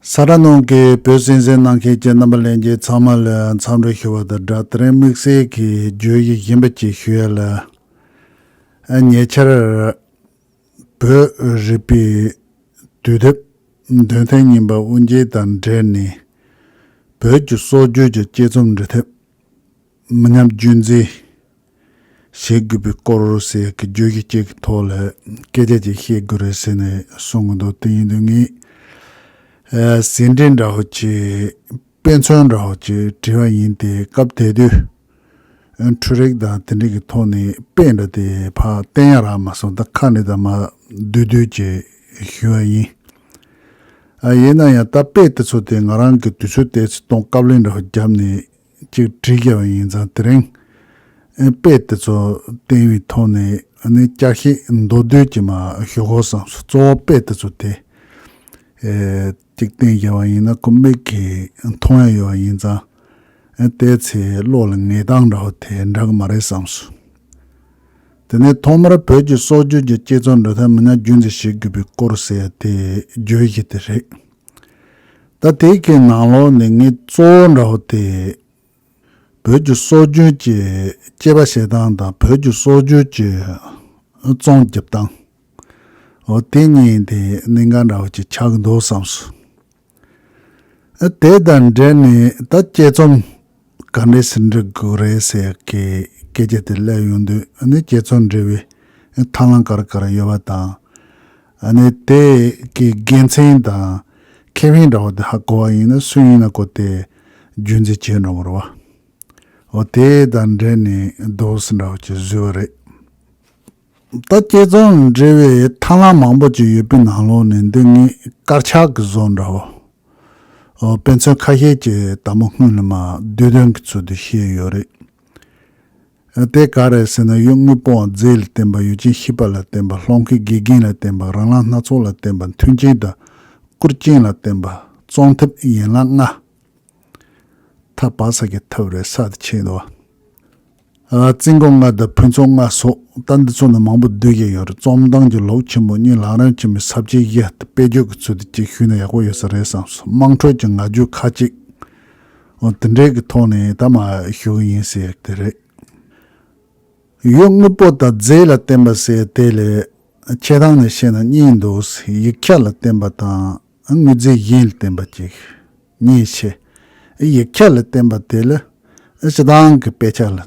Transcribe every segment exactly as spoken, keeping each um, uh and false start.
ས་ར་ནང་གི་བོད་གསན་གཟིགས་གནང་མཁན་གྱི་རྣམ་པ་ལྷན་རྒྱས་ཚང་མ་ལ་འཚམས་འདྲི་ཞུ་བ་དང་སྦྲགས། དེ་རིང་དམིགས་བསལ་གྱི་བརྗོད་གཞི་གཞན་པ་ཅིག་ཞུ་ཡ་ལ། ཨ། ཉེ་ཆར་བོད་རིག་པའི་དུས་དེབ་འདོན་ཐེངས་གཉིས་པ་དབུ་འབྱེད་དང་འབྲེལ་ནས། བོད་ཀྱི་སྲོལ་རྒྱུན་གྱི་དཔྱད་རྩོམ་འབྲི་ཐབས་མི་ཉམས་རྒྱུན་འཛིན་བྱེད་དགོས་པའི་སྐོར་ཟེར་གྱི་བརྗོད་གཞི་གཅིག་གི་ཐོག་ལ་སྐད་ཆ་ཅིག་བཤད་དགོས་རེད་ཟེར་ནས་གསུང་གི་འདུག་དེ་ཡིན་དུས་ངས། ཨ། ཟིན་བྲིས་འདྲ་བོ་ཅིག་དཔེ་མཚོན་འདྲ་བོ་ཅིག་བྲིས་པ་ཡིན་ཏེ། སྐབས་དེ་དུས་འཕྲུལ་རིག་དང་དེ་འདྲ་གི་ཐོག་ནས་དཔེ་འདྲ་དེ་ཕར་བསྟན་ཡ་རག་མ་སོང་། ད་ཁ་ནས་ད་མར་བསྡུས་བསྡུས་ཅིག་ཞུ་བ་ཡིན། ཨ། ཡིན་ན་ཡང་ད་དཔེ་དེ་ཚོ་དེ་ང་རང་གི་དུས་ཚོད་ཏོག་ཙམ་གཏོང་། བཀའ་ལན་འདྲ་བོ་བརྒྱབ་ནས་ཅིག་བྲིས་བཞག་པ་ཡིན་ཙང་། དེ་རིང་ཨེ། དཔེ་དེ་ཚོ་བསྟན་པའི་ཐོག་ནས་ཨ་ནི་བསྐྱར་བཤད་མདོར་བསྡུས་ཅིག་མར་ཞུ་དགོས་བསམས་སོང་། གཙོ་བོ་དཔེ་དེ་ཚོ་དེ་ཨེ། ཅིག་བསྟན་བཞག་པ་ཡིན་ན་ཁོ་མིག་གིས་མཐོང་ཡ་ཡོད་པ་ཡིན་ཙང་། ཨེ། དེ་ཚེ་བློ་ལ་ངེས་སྟངས་འདྲ་བོ་དེ་འདྲ་གི་མ་རེད་བསམས་སོང་། དེ་ནས་ཐོག་མར་བོད་ཀྱི་སྲོལ་རྒྱུན་གྱི་དཔྱད་རྩོམ་འབྲི་ཐབས་མི་ཉམས་རྒྱུན་འཛིན་བྱེད་དགོས་པའི་སྐོར་ཟེར་ཡ་དེ་བརྗོད་གཞི་དེ་རེད། ད་དེ་གི་ནང་ལོགས་ནས་ངས་གཙོ་བོ་འདྲ་བོ་དེ། བོད་ཀྱི་སྲོལ་རྒྱུན་གྱི་དཔྱད་པ་བྱེད་སྟངས་དང་། བོད་ཀྱི་སྲོལ་རྒྱུན་གྱི་རྩོམ་རྒྱབ་སྟངས། འོ། དེ་གཉིས་དེ་གནད་འགག་འདྲ་བོ་ཅིག་ཆགས་ཀྱི་འདུག་བསམས་སོང་། ཨ། དེ་དང་འབྲེལ་ནས་ད་དཔྱད་རྩོམ་ག་འདྲས་སེ་འབྲི་དགོས་རེད་ཟེར་གྱི་སྐད་ཆ་དེ་སླེབས་ཡོང་དུས། ཨ་ནི་དཔྱད་རྩོམ་འབྲི་བའི་ཐབས་ལམ་ག་རེ་ག་རེ་ཡོད་པ་དང་། ཨ་ནི་དེ་གི་དགེ་མཚན་དང་ཁེ་ཕན་འདྲ་བོ་དེ་ཧ་གོ་བ་ཡིན་ན། སུ་ཡིན་ན་ཁོ་དེ་རྒྱུན་འཛིན་བྱེད་འགྲོ་གི་རེད་བ། འོ། དེ་དང་འབྲེལ་ནས་འདུག་སེ་འདྲ་བོ་ཅིག་བཟོས་པ་རེད། ད་དཔྱད་རྩོམ་འབྲི་བའི་ཐབས་ལམ་མང་པོ་ཅིག་ཡོད་པའི་ནང་ལོགས་ནས་འདི་ངས་དཀར་ཆག་གི་བཟོ་འདྲ་བོ། འོ། དཔེ་མཚོན་ཁ་ཤས་ཅིག་དང་པོ་སྔོན་ལ་མར་བསྡུས་དོན་གྱི་ཚུལ་དུ་བཤད་ཡོད་རེད། ཨ། དེ་ག་རེ་ཟེར་ན། ཡུལ་དངོས་པོའམ་རྫས་ལ་བརྟེན་པ། ཡུལ་ཅན་ཤེས་པ་ལ་བརྟེན་པ། སློང་མཁན་དགེ་རྒན་ལ་བརྟེན་པ། རང་རང་སྣ་ཚོགས་ལ་བརྟེན་པ། མཐུན་རྐྱེན་དང་བཀུར་རྐྱེན་ལ་བརྟེན་པ། རྩོམ་ཐབས་ཡན་ལག་ལྔ། ཐབས་བག་ཚ་གི་ཐབས་རེད། ས་དེ་ཆེ་འདུག་ཨ། རྩིས་འགོ་ལྔ་དང་ཕུན་ཚོགས་ལྔ་སོགས། ད་འདི་ཚོ་ནི་མང་པོ་བསྡུས་ཀྱི་ཡོད་རེད། རྩོམ་སྟངས་ཀྱི་ལུགས་ཆེན་པོ་གཉིས། ལམ་རིམ་ཆེན་པོའི་ས་བཅད་བཞི་སྟེ། དཔེ་བརྗོད་ཀྱི་ཚུལ་དུ་ཅིག་ཞུས་ན་ཡག་པོ་ཡོད་ས་རེད་བསམས་སོང་། དམངས་ཁྲོད་ཀྱི་ངག་རྒྱུན་ཁ་ཅིག་འོ། དེ་འདྲའི་གི་ཐོག་ནས་ད་མར་ཞུ་གི་ཡིན་ཟེར་དེ་རེད། ཡུལ་དངོས་པོ་དང་རྫས་ལ་བརྟེན་པ་ཟེར་དེ་ལ་འཆད་སྟངས་ནས་བཤད་ན་གཉིས་འདུག་ཡིག་ཆ་ལ་བརྟེན་པ་དང་། ཨ། དངོས་རྫས་གཞན་ལ་བརྟེན་པ་ཅིག་གཉིས་ཕྱེ། ཡིག་ཆ་ལ་བརྟེན་པ་དེ་ལ། ཨ། སྤྱིར་བཏང་གི་དཔེ་ཆ་ལ་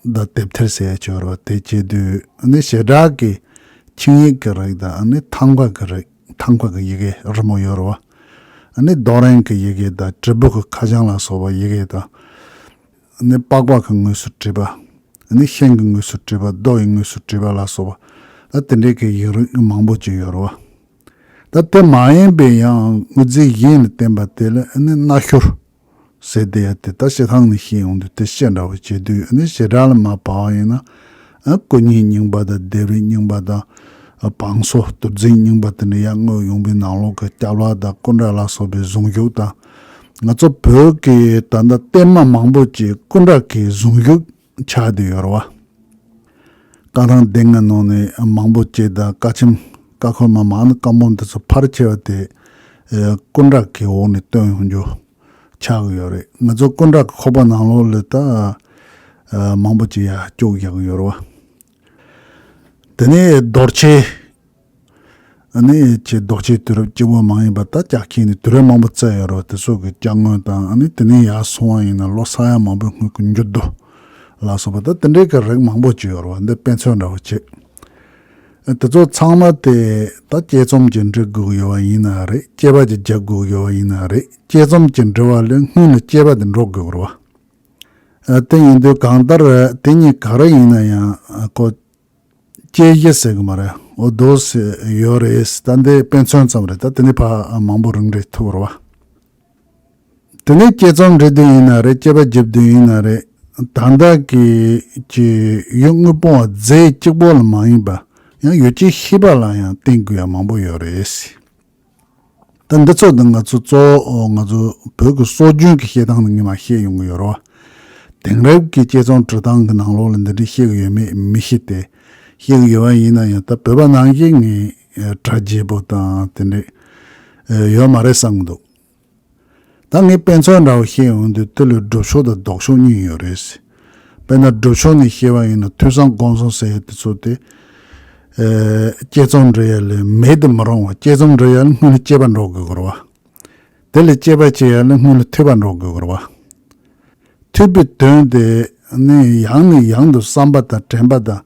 དང་དེབ་ཐེར་ཟེར་ཡ་ཅིག་ཡོད་རེད་བ། དེ་བྱེད་དུས་ཨ་ནི་བྱེ་བྲག་གི་ཆིངས་ཡིག་གི་རིགས་དང་། ཨ་ནི་ཐང་ག་གི་རིགས། ཐང་ག་གི་ཡི་གེ་རི་མོ་ཡོད་རེད་བ། ཨ་ནི་རྡོ་རིང་གི་ཡི་གེ་དང་། དྲིལ་བུ་གི་ཁ་བྱང་ལ་སོགས་པ་ཡི་གེ་དང་། ཨ་ནི་པགས་པ་གི་ངོས་སུ་བྲིས་པ། ཨ་ནི་ཤིང་གི་ངོས་སུ་བྲིས་པ། རྡོ་ཡི་ངོས་སུ་བྲིས་པ་ལ་སོགས་པ། ད་དེ་འདྲའི་གི་ཡིག་རིགས་མང་པོ་ཅིག་ཡོད་རེད་བ། ད་དེ་མ་ཡིན་པའི་ཡང་དངོས་རྫས་གཞན་ལ་བརྟེན་པ་དེ་ལ་ཨ་ནི་སྣ་ཤོར་ཟེར་དེ་ཡ་དེ། ད་སྤྱིར་བཏང་ནས་བཤད་ཡོང་དུས་དེ་བཤད་འདྲ་བོ་བྱེད་དུས། ཨ་ནི་བྱེ་བྲག་ལ་མར་བབས་པ་ཡིན་ན། ཨ། སྐུ་བརྙན་རྙིང་པ་དང་། ལྡེབས་རིས་རྙིང་པ་དང་། ཨ། བང་སོ་བསྡུར་རྫས་རྙིང་པ་དེ་འདྲ་ཡར་མངོན་ཡོང་པའི་ནང་ལོགས་ཀྱི་སྐྱབས་ལ་དང་སྐུ་འདྲ་ལ་སོགས་པའི་གཟུངས་གཞུག་དང་། ང་ཚོ་བོད་ཀྱི་ད་ལྟ་བསྟན་མ་མང་པོ་ཅིག་སྐུ་འདྲ་གི་གཟུངས་གཞུག་ཆགས་བསྡད་ཡོད་རེད་བ། བཀའ་ཐང་སྡེ་ལྔ་ནང་ནས་མང་པོ་ཅིག་དང་། བཀའ་ཆེམས། བཀའ་འཁོར་མ་མང་ནི་བཀའ་འབུམ་དེ་ཚོ་ཕལ་ཆེ་བ་དེ། ཨེ། སྐུ་འདྲ་གི་འོག་ནས་བཏོན་ཡོང་རྒྱུ་ཆགས་ཀྱི་ཡོད་རེད། ང་ཚོ་སྐུ་འདྲ་གི་ཁོག་པ་ནང་ལོགས་ལ་ད། ཨ། མང་པོ་ཅིག་ཡར་བཅུག་བཞག་གི་ཡོད་རེད་བ། དེ་ནས་རྡོ་ཆས། ཨ་ནི་ཅིག་རྡོ་ཆས་དུས་རབས་གཅིག་པོ་མ་ཡིན་པ་ད་ལྕགས་ཁྱེར་ནས་དུས་རབས་མང་པོ་བརྩི་ཡོད་རེད་བ། དེ་ཚོ་གི་ཅ་དངོས་དང་། ཨ་ནི་དེ་ནས་ཡར་སོང་བ་ཡིན་ན་ལོ་ས་ཡ་མང་པོའི་སྔོན་གྱི་འགྱུར་རྡོ་ལ་སོགས་པ། ད་དེ་འདྲའི་གི་རིགས་མང་པོ་ཅིག་ཡོད་རེད་བ། འདི་དཔེ་མཚོན་འདྲ་བོ་བྱས། ཨ། དེ་ཚོ་ཚང་མ་དེ་ད་དཔྱད་རྩོམ་ཅིག་འབྲི་དགོས་ཀྱི་ཡོད་པ་ཡིན་ན་རེད། དཔྱད་པ་ཅིག་རྒྱག་དགོས་ཀྱི་ཡོད་པ་ཡིན་ན་རེད། དཔྱད་རྩོམ་ཅིག་འབྲི་བ་ལ་སྔོན་ལ་དཔྱད་པ་དེ་འགྲོ་དགོས་ཀྱི་རེད་བ། ཨ། དེ་ཡིན་དུས་གང་ལྟར་དེ་གཉིས་ག་རེ་ཡིན་ན་ཡང་ཁོ་དཔྱད་གཞི་ཟེར་གི་མ་རེད། འོ། འདུག་སེ་ཡོད་རེད། ད་འདི་དཔེ་མཚོན་ཙམ་རེད། ད་དེ་ནས་ཕར་མང་པོ་རང་འགྲེལ་ཐུབ་རེད་བ། དེ་ནས་དཔྱད་རྩོམ་འབྲི་དུས་ཡིན་ན་རེད། དཔྱད་པ་རྒྱབ་དུས་ཡིན་ན་རེད། ད་ལྟ་གི་ཅིག་ཡུལ་དངོས་པོའམ་རྫས་གཅིག་པོ་ལ་མ་ཡིན་པ། ཡང་ཡུལ་ཅན་ཤེས་པ་ལ་ཡང་བརྟེན་དགོས་ཡ་མང་པོ་ཡོད་རེད། ད་འདི་ཚོ་ནི་ང་ཚོ་གཙོ་བོ་ང་ཚོ་བོད་ཀྱི་སྲོལ་རྒྱུན་གྱི་བཤད་སྟངས་ནི་ངས་མར་བཤད་ཡོང་གི་ཡོད་རེད་བ། དེང་རབས་ཀྱི་དཔྱད་རྩོམ་འབྲི་སྟངས་ཀྱི་ནང་ལོགས་ལ་འདི་འདྲ་བཤད་ཀྱི་ཡོད་མེད་མི་ཤེས་ཏེ། བཤད་ཀྱི་ཡོད་པ་ཡིན་ན་ཡང་ད་བོད་པ་ནང་བཞིན་ངས་གྲ་རྒྱས་པོ་དང་དེ་འདྲ་ཡོད་མ་རེད་བསམ་གྱི་འདུག་ད་ངས་དཔེ་མཚོན་འདྲ་བོ་བཤད་ཡོང་དུས་དེ་ལ་སྒྲུབ་ཕྱོགས་དང་ལྡོག་ཕྱོགས་གཉིས་ཡོད་རེད། དཔེར་ན་སྒྲུབ་ཕྱོགས་ནས་བཤད་པ་ཡིན་ན་ཐོས་བསམ་སྒོམ་གསུམ་ཟེར་ཡ་དེ་ཚོ་དེ། ཨེ། བསྐྱེད་རྩོམ་འབྲི་ཡ་ལས་མེད་དུ་མི་རུང་བ། བསྐྱེད་རྩོམ་འབྲི་ཡ་ལ་སྔོན་ལ་སྐྱེས་པ་འགྲོ་དགོས་ཀྱི་རེད་བ། དེ་ལས་སྐྱེས་པ་སྐྱེ་ཡ་ལ་སྔོན་ལ་ཐོས་པ་འགྲོ་དགོས་ཀྱི་རེད་བ། ཐོས་པའི་དོན་དེ་ནི་ཡང་ནས་ཡང་དུ་བསམ་པ་དང་དྲན་པ་དང་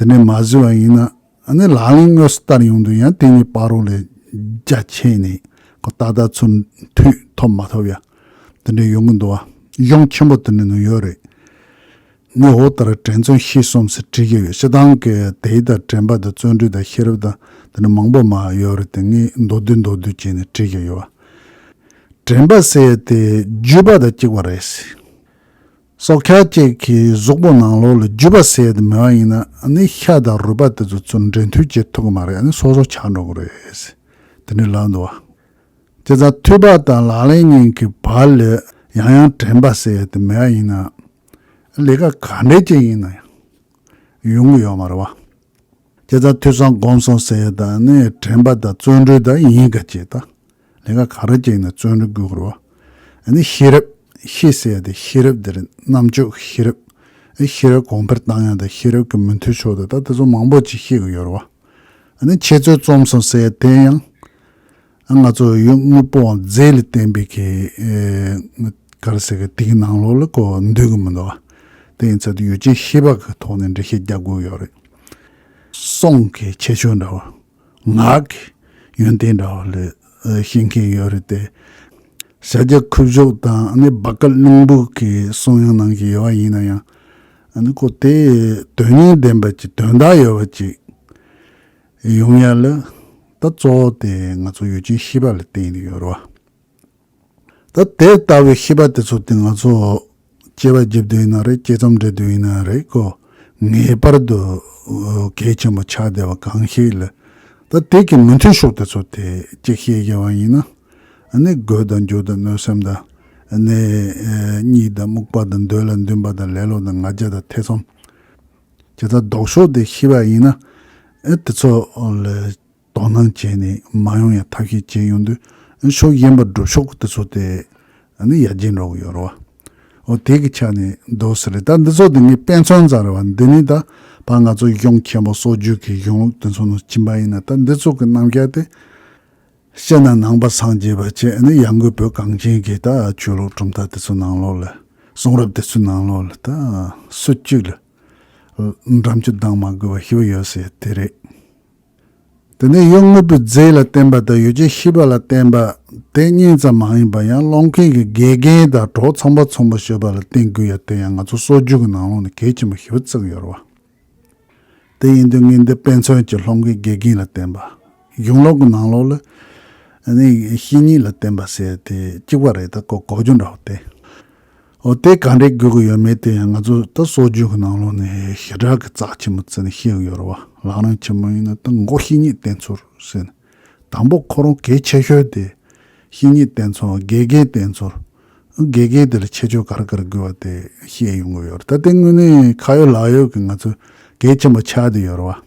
དེ་ནས་མ་བཟོས་པ་ཡིན་ན། ཨ་ནི་ལག་ལེན་དངོས་སུ་བསྟར་ཡོང་དུས་ཡང་དེ་གཉིས་བར་རོ་ལས་རྒྱ་ཆེ་ནས་ཁོ་ཏག་ཏག་ཚུར་མཐུད་ཐོབ་མ་ཐོབ་ཡ་དེ་འདྲ་ཡོང་གི་འདུག་བ། གཞུང་ཆེན་པོ་དེ་འདྲ་ནང་ཡོད་རེད། ནི་འོ་ལྟར་དྲན་རྩོམ་ཤེས་གསུམ་ཟེར་བྲིས་ཀྱི་ཡོད། སྤྱིར་བཏང་གི་དེ་དང་དྲན་པ་དང་བརྩོན་འགྲུས་དང་ཤེས་རབ་དང་དེ་འདྲ་མང་པོ་མ་ཡོད་རེད་དེ། ངས་མདོར་བསྡུས་མདོར་བསྡུས་བྱས་ནས་བྲིས་ཀྱི་ཡོད་བ། དྲན་པ་ཟེར་ཡ་དེ་བརྗོད་པ་དང་གཅིག་པ་རེད། སྲོག་ཆགས་གཅིག་གི་གཟུགས་པོ་ནང་ལོགས་ལ་བརྗོད་པ་ཟེར་ཡ་དེ་མེད་པ་ཡིན་ན། ཨ་ནི་ཤ་དང་རུས་པ་དེ་ཚོ་ཚུར་འབྲེལ་མཐུད་བྱེད་ཐུབ་ཀྱི་མ་རེད། ཨ་ནི་སོ་སོ་ཆགས་འགྲོ་གི་རེད། དེ་འདྲ་ལབ་འདུག་བ། བྱས་ཙང་ཐོས་པ་དང་ལག་ལེན་གཉིས་ཀྱི་བར་ལ་ཡང་ཡང་དྲན་པ་ཟེར་ཡ་དེ་མེད་པ་ཡིན་ན། ལས་ཀ་ག་འདྲ་ཅིག་ཡིན་ན་ཡང་ཡོང་གི་ཡོད་མ་རེད་བ། བྱས་ཙང་ཐོས་བསམ་སྒོམ་གསུམ་ཟེར་ཡ་དང་ནི་དྲན་པ་དང་བརྩོན་འགྲུས་དང་གཉིས་ཀ་བྱེད་ད། ལས་ཀ་ག་རེ་བྱས་ན་བརྩོན་འགྲུས་དགོས་རེད་བ། ཨ་ནི་ཤེས་རབ། ཤེས་ཟེར་ཡ་དེ་ཤེས་རབ་དེ་རེད། རྣམ་དཔྱོད་ཤེས་རབ། ཨ། ཤེས་རབ་གོང་འཕེལ་བཏང་ཡ་དང་ཤེས་རབ་ཀྱི་མུ་མཐུད་ཕྱོགས་དེ་ད་དེ་ཚོ་མང་པོ་ཅིག་ཤེས་གི་ཡོད་རེད་བ། ཨ་ནི་འཆད་རྩོད་རྩོམ་གསུམ་ཟེར་ཡ་དེ་ཡང་། ཨ། ང་ཚོ་ཡུལ་དངོས་པོའང་རྫས་ལ་བརྟེན་པའི་གི། ཨེ། ག་རེ་ཟེར་གི། དེ་གི་ནང་ལོགས་ལ་ཁོ་འདུས་གི་མི་འདུག་བ། དེ་ཡིན་ཚད་དུ་ཡུལ་ཅན་ཤེས་པ་གི་ཐོག་ནས་འགྲེལ་བཤད་རྒྱག་དགོས་ཡོད་རེད། གསུང་གི་ཁྱད་ཆོས་འདྲ་བོ། ངག་གི་ཡོན་ཏན་འདྲ་བོ་ལ་ཤེས་མཁན་ཡོད་རེད་དེ། ཤཱཀྱ་ཁུ་བྱུག་དང་ནི་བ་ཀ་གླིང་བུ་གི་གསུང་དབྱངས་ནང་བཞིན་ཡོད་པ་ཡིན་ན་ཡང་། ཨ་ནི་ཁོ་དེ་དོན་སྙིང་ལྡན་པ་ཅིག་དོན་དག་ཡོད་པ་ཅིག་ཡོང་ཡ་ལ། ད་གཙོ་བོ་དེ་ང་ཚོ་ཡུལ་ཅན་ཤེས་པ་ལ་བརྟེན་ནས་ཡོད་རེད་བ། ད་དེ་ལྟ་བུའི་ཤེས་པ་དེ་ཚོ་དེ་ང་ཚོ་དཔྱད་པ་བརྒྱབ་དུས་ཡིན་ན་རེད། དཔྱད་རྩོམ་འབྲི་དུས་ཡིན་ན་རེད། ཁོ་ངེས་པར་དུ་གལ་ཆེན་པོ་ཆགས་བསྡད་པ་གང་ཞིག་ལ། ད་དེ་གི་མུ་མཐུད་ཕྱོགས་དེ་ཚོ་དེ་གཅིག་ཤེས་བཞག་པ་ཡིན་ན། ཨ་ནི་དགོས་དང་འཇོག་དང་གནོད་སེམས་དང་། ཨ་ནི་གཉིད་དང་རྨུགས་པ་དང་འདོད་ལ་འདུན་པ་དང་ལེ་ལོ་དང་ང་རྒྱལ་དང་ཐེ་ཚོམ། བྱས་ཙང་ལྡོག་ཕྱོགས་དེ་ཤེས་པ་ཡིན་ན། ཨེ། དེ་ཚོ་ལ་དོ་སྣང་བྱས་ནས་མ་ཡོང་ཡ་ཐབས་ཤེས་བྱས་ཡོང་དུས། ཕྱོགས་གཞན་པ་སྒྲུབ་ཕྱོགས་དེ་ཚོ་དེ་ནི་ཡར་རྒྱས་འགྲོ་གི་ཡོད་རེད་བ། འོ་དེ་གི་ཆ་ནས་འདུག་ཟེར་རེད། ད་འདི་ཚོ་དེ་ངའི་དཔེ་མཚོན་ཙམ་རེད་བ། འདི་ནི་ད་ཕར་ང་ཚོ་གཞུང་ཆེན་པོ་སྲོལ་རྒྱུན་གྱི་གཞུང་ལུགས་དེ་ཚོ་ནང་ཕྱིན་པ་ཡིན་ན། ད་འདི་ཚོ་གི་རྣམ་གཞག་དེ་སྤྱིར་ན་ནང་པ་སངས་རྒྱས་པ་བྱས་ནས་ཡང་སྒོས་བོད་གངས་ཅན་གྱི་ད་ཆོས་ལུགས་གྲུབ་མཐའ་དེ་ཚོ་ནང་ལོགས་ལ། གསུང་རབ་དེ་ཚོའི་ནང་ལོགས་ལ་ད་སུ་གཅིག་ལ་འགྲམ་ཆུ་ལྡང་མ་དགོས་པ་ཞིག་ཡོད་ཟེར་དེ་རེད། དེ་ནས་ཡུལ་དངོས་པོའི་རྫས་ལ་བརྟེན་པ་དང་ཡུལ་ཅན་ཤེས་པ་ལ་བརྟེན་པ་དེ་གཉིས་ཙམ་མ་ཡིན་པར་ཡང་སློང་མཁན་གྱི་དགེ་རྒན་དང་གྲོགས་ཚང་པ་ཚང་པོ་ཤེས་པ་ལ་བརྟེན་དགོས་ཡ་དེ་ཡང་ང་ཚོ་སྲོལ་རྒྱུན་གྱི་ནང་ལོགས་ནས་གལ་ཆེན་པོ་ཞེ་པོ་བརྩི་གི་ཡོད་རེད་བ། དེ་ཡིན་དུས་ངས་འདི་དཔེ་མཚོན་གྱི་སློང་མཁན་དགེ་རྒན་ལ་བརྟེན་པ། གཞུང་ལུགས་ཀྱི་ནང་ལོགས་ལ་ནི་བཤེས་གཉེན་ལ་བརྟེན་པ་ཟེར་དེ་གཅིག་པ་རེད། ད་གོ་གོ་རྒྱུ་འདྲ་བོ་དེ། འོ་དེ་ག་འདྲས་དགོས་ཀྱི་ཡོད་མེད་དེ་ཡང་ང་ཚོ་ད་སྲོལ་རྒྱུན་གྱི་ནང་ལོགས་ནས་ཞེ་དྲག་གི་རྩ་ཆེན་པོ་བརྩིས་ནས་བཤད་ཀྱི་ཡོད་རེད་བ། ལམ་རིམ་ཆེན་མོ་ཡིན་ན་ད་མགོ་བཤེས་གཉེན་བསྟེན་ཚུལ་ཟེར་ནས། དང་པོ་ཁོ་རང་གལ་ཆེ་ཤོས་དེ་བཤེས་གཉེན་བསྟེན་ཚུལ། དགེ་རྒན་བསྟེན་ཚུལ། དགེ་རྒན་དེ་ལ་ཁྱད་ཆོས་ག་རེ་ག་རེ་དགོས་པ་དེ་བཤད་ཡོང་གི་ཡོད་རེད། ད་དེ་དངོས་གནས་ཁ་ཡོད་ལག་ཡོད་ཀྱི་ང་ཚོ་གལ་ཆེན་པོ་ཆགས་བསྡད་ཡོད་རེད་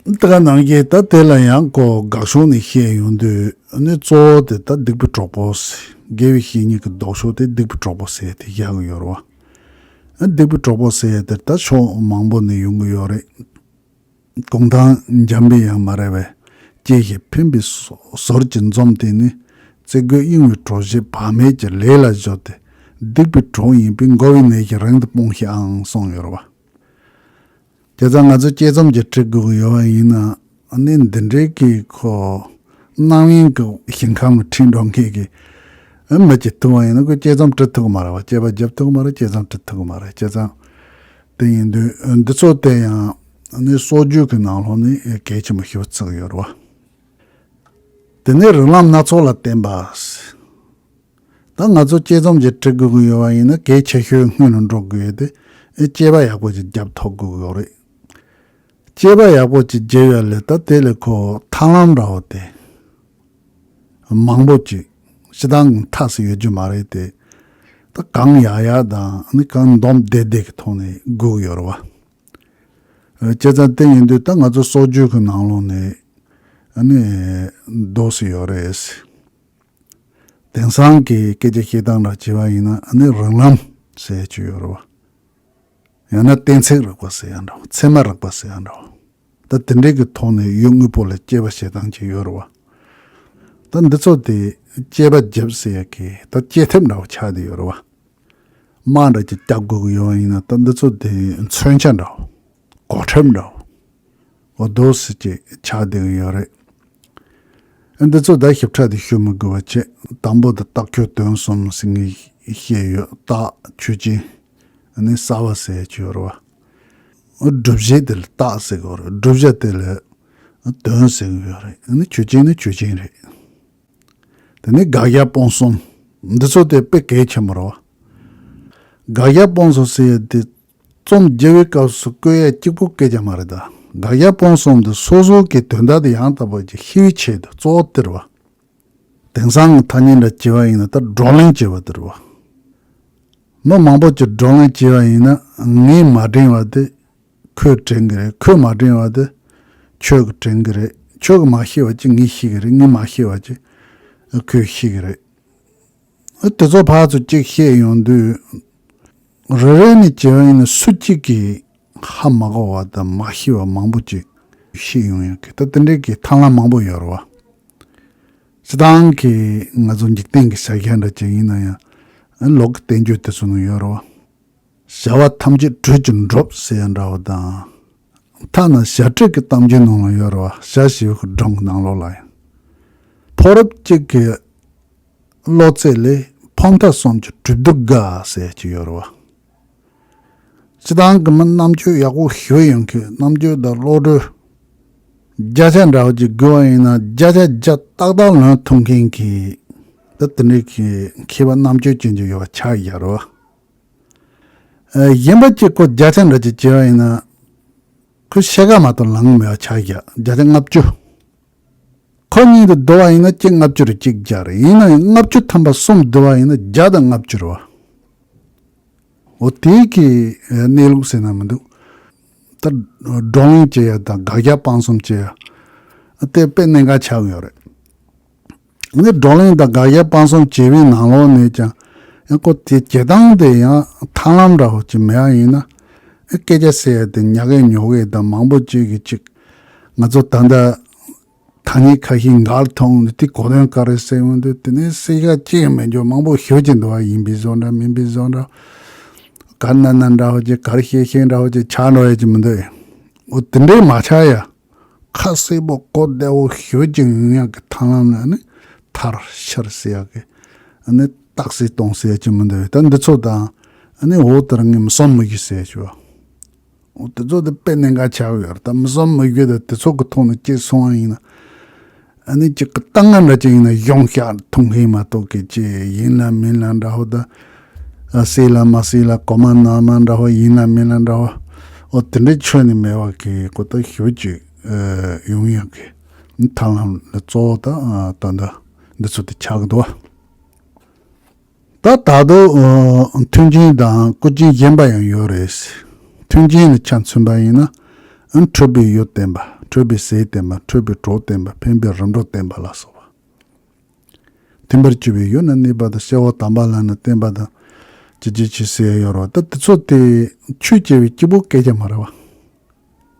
བ། ད་ག་ནང་བཞིན་ད་དེ་ལ་ཡང་ཁོ་དགག་ཕྱོགས་ནས་བཤད་ཡོང་དུས་ནི་གཙོ་བོ་དེ་ད་སྡིག་པའི་གྲོགས་པོ་ཟེར། དགེ་བའི་བཤེས་གཉེན་གྱི་ལྡོག་ཕྱོགས་དེ་སྡིག་པའི་གྲོགས་པོ་ཟེར་དེ་བཞག་གི་ཡོད་རེད་བ། སྡིག་པའི་གྲོགས་པོ་ཟེར་དེ་ད་ཕྱོགས་མང་པོ་ནས་ཡོང་གི་ཡོད་རེད། གུང་ཐང་འཇམ་པའི་དབྱངས་མ་རེད་པས། སྐྱེ་ཞིང་འཕེན་པའི་ཟོ་ཟོར་གྱིས་འཛོམས་ཏེ་ནི། བརྩེ་རྒོད་གཡེང་བའི་གྲོགས་བྱེད་བག་མེད་ཀྱི་ལས་ལ་སྦྱོར་ཏེ། སྡིག་པའི་གྲོགས་ཡིན་པས་འགོ་བའི་ནད་ཀྱིས་རིང་དུ་སྤོངས་ཤིག་ཨང་གསུངས་ཡོད་རེད་བ། བྱས་ཙང་ང་ཚོ་དཔྱད་རྩོམ་ཅིག་འབྲི་དགོས་ཀྱི་ཡོད་པ་ཡིན་ན། ཨ་ནི་འདི་འདྲའི་གི་ཁོ་རྣམ་གཡེང་གི་ཞིང་ཁམས་ལ་ཁྲིད་འགྲོ་མཁན་གྱི་མི་ཅིག་ཐུག་པ་ཡིན་ན་ཁོས་དཔྱད་རྩོམ་འབྲི་ཐུབ་ཀྱི་མ་རེད་བ། དཔྱད་པ་རྒྱབ་ཐུབ་ཀྱི་མ་རེད། དཔྱད་རྩོམ་འབྲི་ཐུབ་ཀྱི་མ་རེད། བྱས་ཙང་དེ་ཡིན་དུས་འདི་ཚོ་དེ་ཡང་ནི་སྲོལ་རྒྱུན་གྱི་ནང་ལོགས་ནས་གལ་ཆེན་པོ་ཞེ་པོ་བརྩི་གི་ཡོད་རེད་བ། དེ་ནས་རིགས་ལམ་སྣ་ཚོགས་ལ་བརྟེན་པ། ད་ང་ཚོ་དཔྱད་རྩོམ་ཅིག་འབྲི་དགོས་ཀྱི་ཡོད་པ་ཡིན་ན་གལ་ཆེ་ཤོས་སྔོན་ལ་འགྲོ་དགོས་ཡ་དེ་ཨེ་དཔྱད་པ་ཡག་པོ་ཅིག་རྒྱབ་ཐུབ་དགོས་ཀྱི་ཡོད་རེད། དཔྱད་པ་ཡག་པོ་ཅིག་བརྒྱབ་ཡ་ལས་ད་དེ་ལས་ཁོ་ཐབས་ལམ་འདྲ་བོ་དེ་མང་པོ་ཅིག་སྤྱིར་བཏང་གི་ཐབས་སུ་ཡོད་རྒྱུ་མ་རེད་དེ། ད་གང་ཡག་ཡག་དང་ནི་གང་འདོམས་བདེ་བདེ་གི་ཐོག་ནས་དགོས་ཀྱི་ཡོད་རེད་བ། བྱས་ཙང་དེ་ཡིན་དུས་ད་ང་ཚོ་སྲོལ་རྒྱུན་གྱི་ནང་ལོགས་ནས་ནི་འདུག་སེ་ཡོད་རེད། དེང་སང་གི་སྐད་ཆ་བཤད་སྟངས་འདྲ་བྱས་པ་ཡིན་ན་ཨ་ནི་རིང་ལམ་ཟེར་ཡ་ཅིག་ཡོད་རེད་བ། ཡང་ན་གཏན་ཚིགས་རིག་པ་ཟེར་ཡ་འདྲ་བ། ཚད་མ་རིག་པ་ཟེར་ཡ་འདྲ་བ། ད་དེ་འདྲའི་གི་ཐོག་ནས་ཡུལ་དངོས་པོ་ལ་དཔྱད་པ་བྱེད་སྟངས་ཅིག་ཡོད་རེད་བ། ད་འདི་ཚོ་དེ་དཔྱད་པ་བརྒྱབ་ཟེར་ཡ་གི་ད་དཔྱད་ཐབས་འདྲ་བ་ཆགས་བསྡད་ཡོད་རེད་བ། དམག་འདྲ་ཅིག་རྒྱག་དགོས་ཀྱི་ཡོད་པ་ཡིན་ན་ད་འདི་ཚོ་དེ་མཚོན་ཆ་འདྲ་བ། གོ་ཁྲབ་འདྲ་བ། འོ་དོ་སི་ཅིག་ཆགས་བསྡད་ཀྱི་ཡོད་རེད། འདི་ཚོ་ད་ཞིབ་ཕྲ་དེ་ཞུ་མི་དགོས་པ་བྱས། དང་པོ་དེ་རྟགས་ཁྱོད་དོན་གསུམ་ཟེར་ངས་བཤད་ཡོད། རྟགས་ཆོས་ཅན། ཨ་ནི་གསལ་བ་ཟེར་ཡ་ཅིག་ཡོད་རེད་བ། བསྒྲུབ་བྱེད་དེ་ལ་རྟགས་ཟེར་གྱི་ཡོད་རེད། བསྒྲུབ་བྱ་དེ་ལ་དོན་ཟེར་གྱི་ཡོད་རེད། ཨ་ནི་ཆོས་ཅན་ནི་ཆོས་ཅན་རེད། དེ་ནས་དགག་བཞག་སྤོང་གསུམ། འདི་ཚོ་དེ་དཔེ་གལ་ཆེན་པོ་རེད་བ། དགག་བཞག་སྤོང་གསུམ་ཟེར་ཡ་དེ་རྩོམ་རྒྱག་པའི་སྐབས་སུ་བཀོད་ཡ་གཅིག་པོ་སྐད་ཆ་མ་རེད་ད། དགག་བཞག་སྤོང་གསུམ་དེ་སོ་སོ་གི་དོན་དག་དེ་ཡང་དག་པ་ཅིག་ཤེས་པའི་ཆེད་དུ་གཙོ་བོ་དེ་རེད་བ། དེང་སང་གི་ཐ་སྙད་འདྲ་བྱས་པ་ཡིན་ན་ད་བགྲོ་གླེང་བྱས་པ་དེ་རེད་བ། མི་མང་པོ་ཅིག་བགྲོ་གླེང་བྱས་པ་ཡིན་ན་ངས་མ་དྲན་པ་དེ་ཁོས་དྲན་གྱི་རེད། ཁོས་མ་དྲན་པ་དེ་ཁྱོད་ཀྱིས་དྲན་གྱི་རེད། ཁྱོད་ཀྱིས་མ་ཤེས་པ་ཅིག་ངས་ཤེས་ཀྱི་རེད། ངས་མ་ཤེས་པ་ཅིག་ཁོས་ཤེས་ཀྱི་རེད། དེ་ཚོ་ཕར་ཚུར་གཅིག་བཤད་ཡོང་དུས། རེ་རེ་ནས་བྱས་པ་ཡིན་ན་སུ་གཅིག་གིས་ཧ་མ་གོ་བ་དང་མ་ཤེས་པ་མང་པོ་ཅིག་ཤེས་ཡོང་ཡག་གི་ད་དེ་འདྲའི་གི་ཐབས་ལམ་མང་པོ་ཡོད་རེད་བ། སྤྱིར་བཏང་གི་ང་ཚོ་འཇིག་རྟེན་གྱི་བྱ་བྱེད་འདྲ་ཅིག་ཡིན་ན་ཡང་ལུགས་ཀྱི་བསྟན་བཅོས་དེ་ཚོ་ནང་ཡོད་རེད་བ། བྱ་བ་ཐམས་ཅད་གྲོས་ཀྱིས་འགྲུབ་ཟེར་ཡ་འདྲ་བ་དང་། ཐ་ན་བྱ་སྤྲེལ་གྱི་གཏམ་རྒྱུད་ནང་ལ་ཡོད་རེད་བ། བྱ་བྱིའུ་གི་སྒྲུང་གི་ནང་ལོགས་ལ་ཡང་། ཕོ་རབ་གཅིག་གི་བློ་རྩེ་ལས་ཕོ་མཐའ་གསུམ་གྱི་གྲོས་བསྡུར་དགའ་ཟེར་གྱི་ཡོད་རེད་བ། སྤྱིར་བཏང་གི་མི་རྣམ་དཔྱོད་ཡག་པོ་ཞེ་པོ་ཡོད་མཁན། རྣམ་དཔྱོད་དང་བློ་གྲོས། བརྒྱ་ཆ་འདྲ་བོ་ཅིག་དགོས་པ་ཡིན་ན་བརྒྱ་ཆ་བརྒྱ་ཏག་ཏག་ལོན་ཐུབ་མཁན་གྱི་ད་དེ་འདྲའི་གི་མཁས་པ་རྣམ་དཔྱོད་ཅན་ཅིག་ཡོད་པ་ཆགས་ཡ་རེད་བ། ཨ། གཞན་པ་གཅིག་ཁོ་བརྒྱ་ཆ་འདྲ་ཅིག་བྱས་པ་ཡིན་ན། ཁོས་ཕྱེད་ཀ་མ་གཏོགས་ལོན་མེད་པ་ཆགས་ཡ། བརྒྱ་ཆ་ལྔ་བཅུ། ཁོ་གཉིས་དེ་བསྡུར་བ་ཡིན་ན་གཅིག་ལྔ་བཅུ་རེད། གཅིག་བརྒྱ་རེད། ཡིན་ན་ཡང་ལྔ་བཅུ་ཐམ་པ་གསུམ་བསྡུར་བ་ཡིན་ན་བརྒྱ་དང་ལྔ་བཅུ་རེད་བ། འོ་དེའི་གི་གནས་ལུགས་ཟེར་ན་མི་འདུག་ད་བགྲོ་གླེང་བྱེད་ཡ་དང་དགག་བཞག་སྤང་གསུམ་བྱེད་ཡ་དེ་དཔེ་གནད་འགག་ཆགས་ཡོད་རེད། ཨ་ནི་བགྲོ་གླེང་དང་དགག་བཞག་སྤང་གསུམ་བྱེད་པའི་ནང་ལོགས་ནས་ཀྱང་ཡང་ཁོ་དེ་བྱེད་སྟངས་དེ་ཡང་ཐབས་ལམ་འདྲ་བོ་ཅིག་མེད་པ་ཡིན་ན། ཨེ། སྐད་ཆ་ཟེར་ཡ་དེ་ཉག་གེ་ཉོག་གེ་དང་མང་པོ་ཅིག་གིས་ཅིག་ང་ཚོ་ད་ལྟ་ཐ་སྙད་ཁ་ཤས་འགའ་མཐོང་ནས་དེ་གོ་དོན་ག་རེ་ཟེར་ཡོང་དུས་དེ་ནས་གསལ་ཁ་ཅིག་མེད་རྒྱུ་མང་པོ་ཞེ་པོ་ཅིག་འདུག་བ། ཡིན་པའི་བཟོ་འདྲ་མིན་པའི་བཟོ་འདྲ། ག་ན་ན་འདྲ་བོ་ཅིག་ག་རེ་བཤད་བཤད་འདྲ་བོ་ཅིག་ཆགས་འགྲོ་ཡ་ཅིག་མི་འདུག་འོ་དེ་འདྲའི་མ་ཆགས་ཡ། ཁ་གསལ་པོ་གོ་བདེ་བོ་ཞེ་པོ་ཅིག་ཡོང་ཡག་གི་ཐབས་ལམ་ལ་ནི་མཐར་ཕྱིར་ཟེར་ཡག་གི་ནི་རྟགས་གསལ་གཏོང་ཟེར་ཡག་ཅིག་མི་འདུག་ད་འདི་ཚོ་དང་ཨ་ནི་འོ་དེར་ངས་མི་བསམ་མི་ཤེས་ཟེར་ཞུ་བ། འོ་དེ་ཚོ་དེ་དཔེ་གནད་འགག་ཆགས་ཡོད་རེད། ད་མི་བསམ་མི་ཤེས་དེ་དེ་ཚོ་གི་ཐོག་ནས་སྐྱེས་སོང་བ་ཡིན་ན། ཨ་ནི་ཅིག་གི་གཏམ་ངན་འདྲ་ཅིག་ཡིན་ན་གཞུང་བཞག་ཐུབ་མཁན་མ་གཏོགས་གི་ཅི་ཡིན་ལ་མིན་ལ་འདྲ་བོ་དང་། ཨ། སྲིད་ལ་མ་སྲིད་ལ་གོ་མ་ན་མ་འདྲ་བོ་ཡིན་ལ་མིན་ལ་འདྲ་བོ། འོ་དེ་འདྲའི་ཆོས་ནི་མེད་པ་གི་གོ་ད་ཞུ་ཅིག་ཨ། ཡོང་ཡག་གི་ཐབས་ལམ་ལ་གཙོ་བོ་ད་ཨ། ད་ད་འདི་ཚོ་དེ་ཆགས་འདུག་ད་ད་དུང་ཨ། མཐུན་རྐྱེན་དང་སྐུར་རྐྱེན་གཞན་པ་ཡང་ཡོད་རེད། མཐུན་རྐྱེན་ལ་ཆ་མཚོན་པ་ཡིན་ན། ཨ། འཁྲུལ་པའི་ཡུལ་བསྟན་པ། འཁྲུལ་པའི་ཟས་བསྟན་པ། འཁྲུལ་པའི་གྲོགས་བསྟན་པ། ཕན་པའི་རིམ་གྲོ་བསྟན་པ་ལ་སོགས་པ། ཐིམ་པར་བཅུག་པའི་ཡུལ་ན་གནས་པ་དང་། གསལ་བ་དམ་པ་ལ་ནི་བརྟེན་པ་དང་། ཅི་ཅི་ཅི་ཟེར་ཡོད་རེད་བ། ད་དེ་ཚོ་དེ་ཆོས་བྱས་པའི་སྐྱེས་བུ་སྐད་ཆ་མ་རེད་བ།